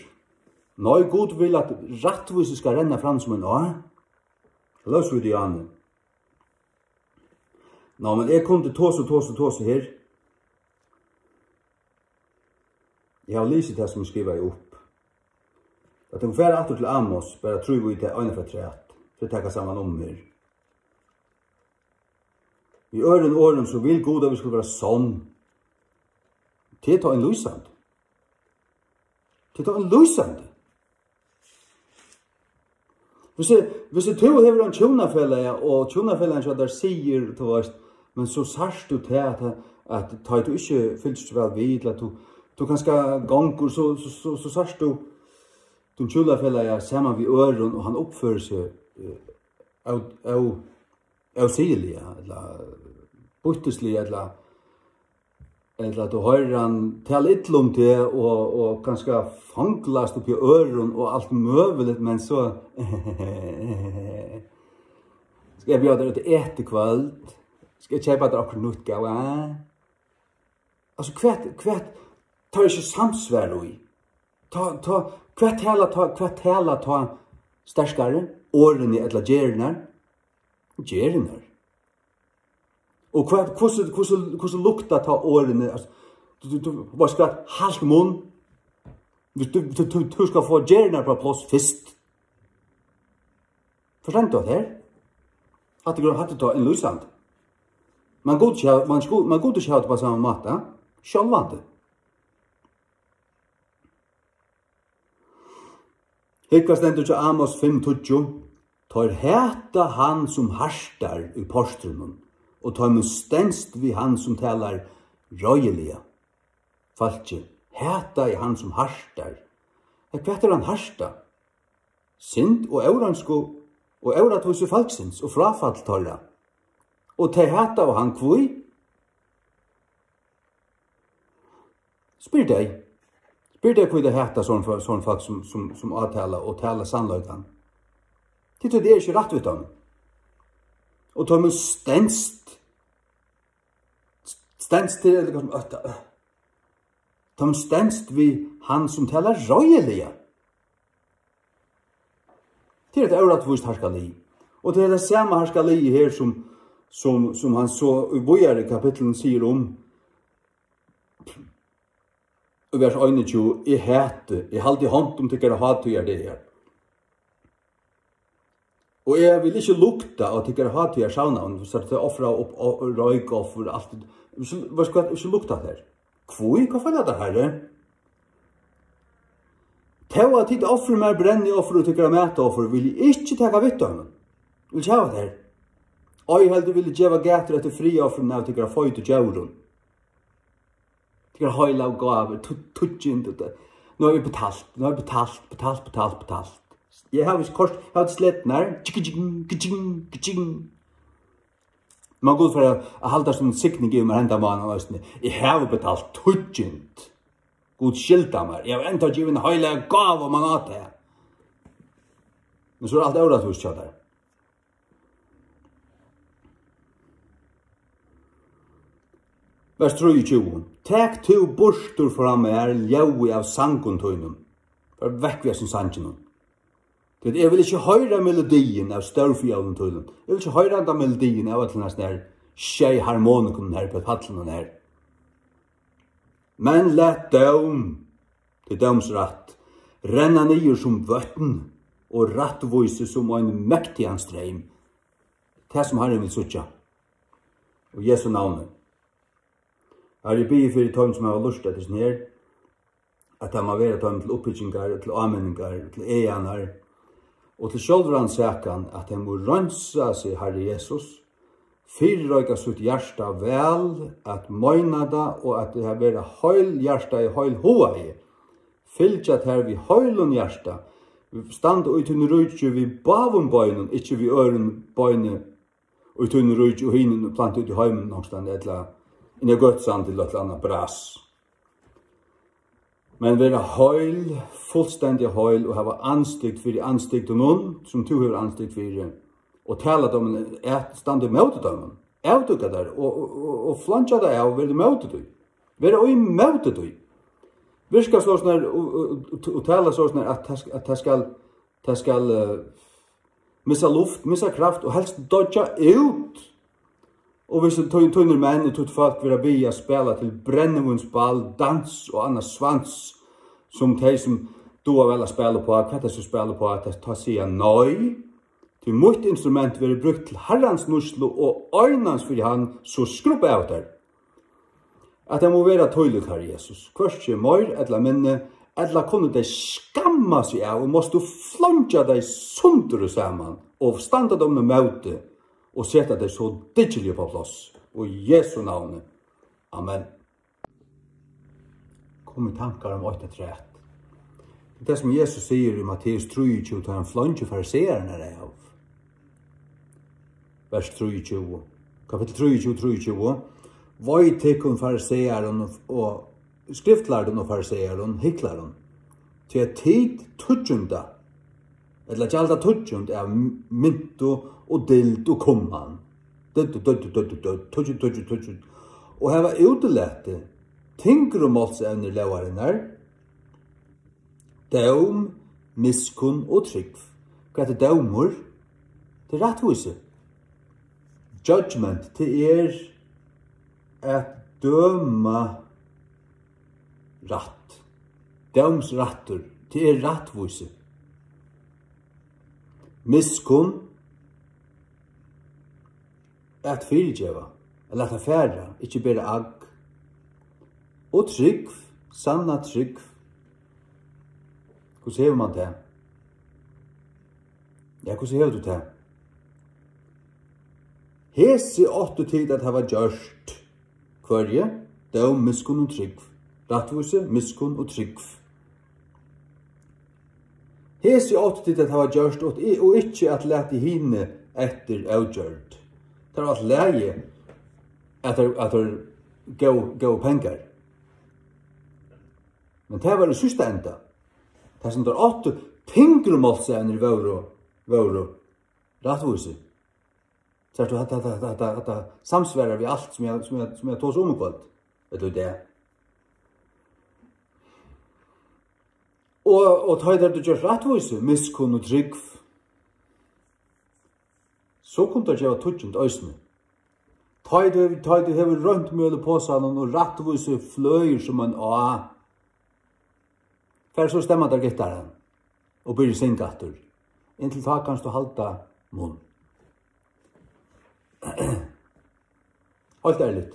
Nei, Gud vil, at rættvísi skal renna fram sum ein á. Lósu vit í áni. Ná, men eg kundi tosa, tosa, tosa her. Eg havi lisið tað, sum eg skrivaði upp. Lat okkum fara aftur til Amos, bara trý við tað eina afturat, fyri at taka saman um her. Í øðrum orðum, so vil Gud, at vit skulu vera sonn. Tað er tá ein lýsandi. Tað er tá ein lýsandi. Hvis, hvis tú hevur ein hjúnafelag, og hjúnafelagin hjá tær sigur, tú veist, men so sært tú tað, at, at tá tú ikki fylgist væl við, ella at tú, tú kanska gongur, so, so, so, so sært tú, tú hjúnafelagi saman við øðrum, og hann uppførir seg, eh, av, av, ósigiliga, ella býttisliga, ella, ella at tú hoyrir hann tala illa um teg og, og kanska fanglast uppi á øðrum og alt møguligt, men so skal eg bjóða tær út at eta í kvøld? Skal eg keypa tær okkurt nýtt, góða? Altso, hvat, hvat, tá er ikki samsvar í. Tá, tá, hvat tala tá, hvat tala tá sterkari? Orðini ella gerðirnar? Gerðirnar. Og hvat, hvussu, hvussu, hvussu lukta tá orðini? Altso, tú, tú, tú, veitst hvat, halt munn. Tú, tú, tú, tú, tú skal fáa gerðirnar upp á pláss fyrst. Forstendur tú tað her? Hatta er, hatta er tá innlýsandi. Man Gud ikki hava, man sku-, man Gud ikki hava tað á sama máta, sjálvandi. Hygg, hvat stendur hjá Amos fimm tíggju. Teir hata hann, sum hartar í portrinum, og teimum stenst við hann, sum talar reiðiliga. Fólkið hataði hann, sum hartar. Men hvat er hann harta? Synd og óreinsku og órættvísi fólksins og fráfall teirra. Og tey hataðu hann hví? Spyr tey. Spyr tey, hví tey hata sånn fó-, sånn fólk sum, sum, sum átala og tala sannleikan. Tí tað er ikki rætt við teimum. Og teimum stenst, stenst til, ella hvat sum, teimum stenst við hann, sum talar reiðiliga. Tað er eitt órættvíst harkalið. Og tað er tað sama harkaliðið her, sum, sum, sum hann so í víðari kapitlum sigur um, í vers einogtjúgu: "Eg hati, eg haldi hond um tykkara hátíðardagar. Og eg vil ikki lukta á tykkara hátíðarsavnaðum, so tey ofra upp, og, og roykoffur, alt. Veitst tú hvat, ikki lukta tær." Hví? Hvat feilar tær, Harri? Tó at tit ofri mær brennioffur og tykkara matoffur, vil eg ikki taka við teimum. Vil ikki hava tær. Ei heldur vil eg geva gætur eftir friðoffrini av tykkara feitu djórum. Tykkara heilagu gávur, tu-, tíggjund, og tað. Nú havi eg betalt, nú havi eg betalt, betalt, betalt, betalt. Eg havi ikki koyrt, eg havi ikki sletnar. Tjikki, tjikki, tjikki, tjikki. Man Gud fara at halda sum signing yvir mær henda mánaðin eisini. Eg havi betalt tíggjund. Gud skylda mær. Eg havi enntá givið eina heilaga gávu, man á tað. Men so er alt órættvíst hjá tær. Vers trýogtjúgu: "Tak tú burtur frá mær ljóðið av sangum tínum." Far vekk við hesum sanginum. Tí eg vil ikki hoyra melodiin av stórfjólum tínum. Eg vil ikki hoyra handa melodiin av øllum hasum her sjey harmonikunum her uppi á pallinum her. Men lat dóm, tað er dómsrætt, renna niður sum vøtn og rættvísi sum ein mektigan streym. Tað sum Harrin vil síggja. Og Jesu navni. Harri, eg biði fyri teimum, sum hava lurtað til hesum her, at tað má vera teimum til uppbyggingar, til áminningar, til eðanar og til sjálvrannsakan, at tey mugu reinsa seg, Harri Jesus, fyrireika sítt hjarta væl, at meina tað og at tey vera heilhjartaði, heilhugaði, fylgja tær við heilum hjarta, standa í tínum ríki við báðum beinum, ikki við øðrum beini í tínum ríki og hinum plantað úti í heiminum onkustaðni, ella inni á gøtusandi, ella eitt ella annað bras. Men vera heil, fullstendiga heil, og hava andstygd fyri andstygdunum, sum tú hevur andstygd fyri, og tala teimum at standa ímóti teimum, avdúka tær og, og, og, og fleingja tær av, vera ímóti tí. Vera ímóti tí. Virka soleiðis nær, og, og, og, og tala soleiðis nær, at tað sk-, at tað skal, tað skal, eh, missa luft, missa kraft og helst doyggja út. Og hvis tú, tínir menn og títt fólk verða biðið at spæla til brennivínsbál, dans og annað svans, sum tey, sum duga væl at spæla uppá, hvat tey so spæla uppá, at tá siga nei, tí mítt instrument verður brúkt til Harrans nýtslu og einans fyri hann, so skrubba av tær. At tað má vera tílíkt, Harri Jesus, hvørki meir ella minni, ella kunnu tey skamma seg av, og mást tú fleingja tey sundur og saman, og standa teimum ímóti, og seta tey so dyggiliga upp á pláss. Í Jesu navni. Amen. Kom í tankar um eitt afturat. Tað er tað, sum Jesus sigur í Matteus trýogtjúgu, tá hann fleingir fariseararnar av. Vers trýogtjúgu. Kapittul trýogtjúgu, trýogtjúgu. Vei tykkum, farisearum og skriftlærdum og farisearum, hyklarum, tí at tit tíggjunda, ella gjalda tíggjund av myntu og dild og kumman. Døddu, døddu, døddu, døddu, tíggjund, tíggjund, tíggjund. Og hava útilatið tyngru málsevnir lógarinnar, dóm, miskunn og trúgv. Hvat er dómur? Tað er rættvísi. Judgment, tað er at døma rætt. Dómsrættur, tað er rættvísi. Miskunn, at fyrigeva, at lata fara, ikki bera agg. Og trúgv, sanna trúgv. Hvussu hevur mann tað? Ja, hvussu hevur tú tað? Hesi áttu tit at hava gjørt. Hvørji? Dóm, miskunn og trúgv. Rættvísi, miskunn og trúgv. Hesi áttu tit at hava gjørt, og, og ikki at latið hini eftir ógjørd. Tað var alt lagið, at teir, at teir góvu, góvu pengar. Men tað var í síðsta enda. Tað, sum teir áttu, tyngru málsevnir vóru, vóru rættvísi. Sært tú, hatta, hatta, hatta, hatta, hatta samsvarar við alt, sum eg, sum eg, sum eg tosi um í kvøld, ella í dag. Og, og tá ið tú gjørt rættvísi, miskunn og trúgv, so kunnu teir geva tíggjund eisini. Tá ið tú, tá ið tú hevur reint mjøl í posanum og rættvísi fløðir sum ein á, far so stemma tær gittaran og byrja at synga aftur. Inntil tá kanst tú halda munn. Heilt ærligt.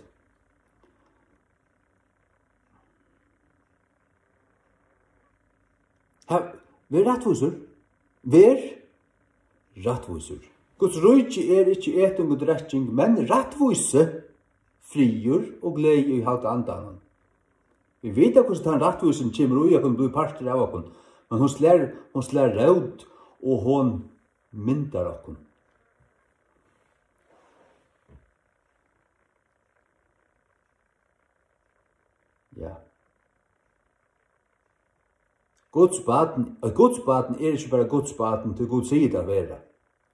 Ha, ver rættvísur. Ver rættvísur. Guds ríki er ikki eting og drekking, men rættvísi, friður og gleði í Heilaga Andanum. Vit vita, hvussu tann rættvísin kemur í okkum, blívur partur av okkum, men hon slær, hon slær rót, og hon myndar okkum. Ja. Guds barn, eitt Guds barn er ikki bara Guds barn, tí Gud sigur tað at vera,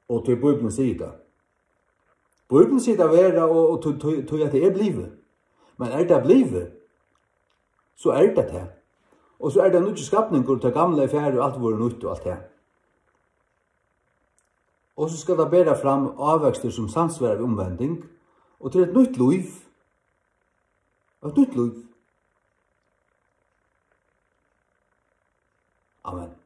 og tí Bíblian sigur tað. Bíblian sigur tað at vera, og, og tí, tí, tí at tað er blivið. Men er tað blivið, so er tað tað. Og so er tað nýggjur skapningur, tað gamla er farið, og alt verður nýtt og alt tað. Og so skal tað bera fram ávekstur, sum samsvarar við umvending, og til eitt nýtt lív. Eitt nýtt lív. Amen.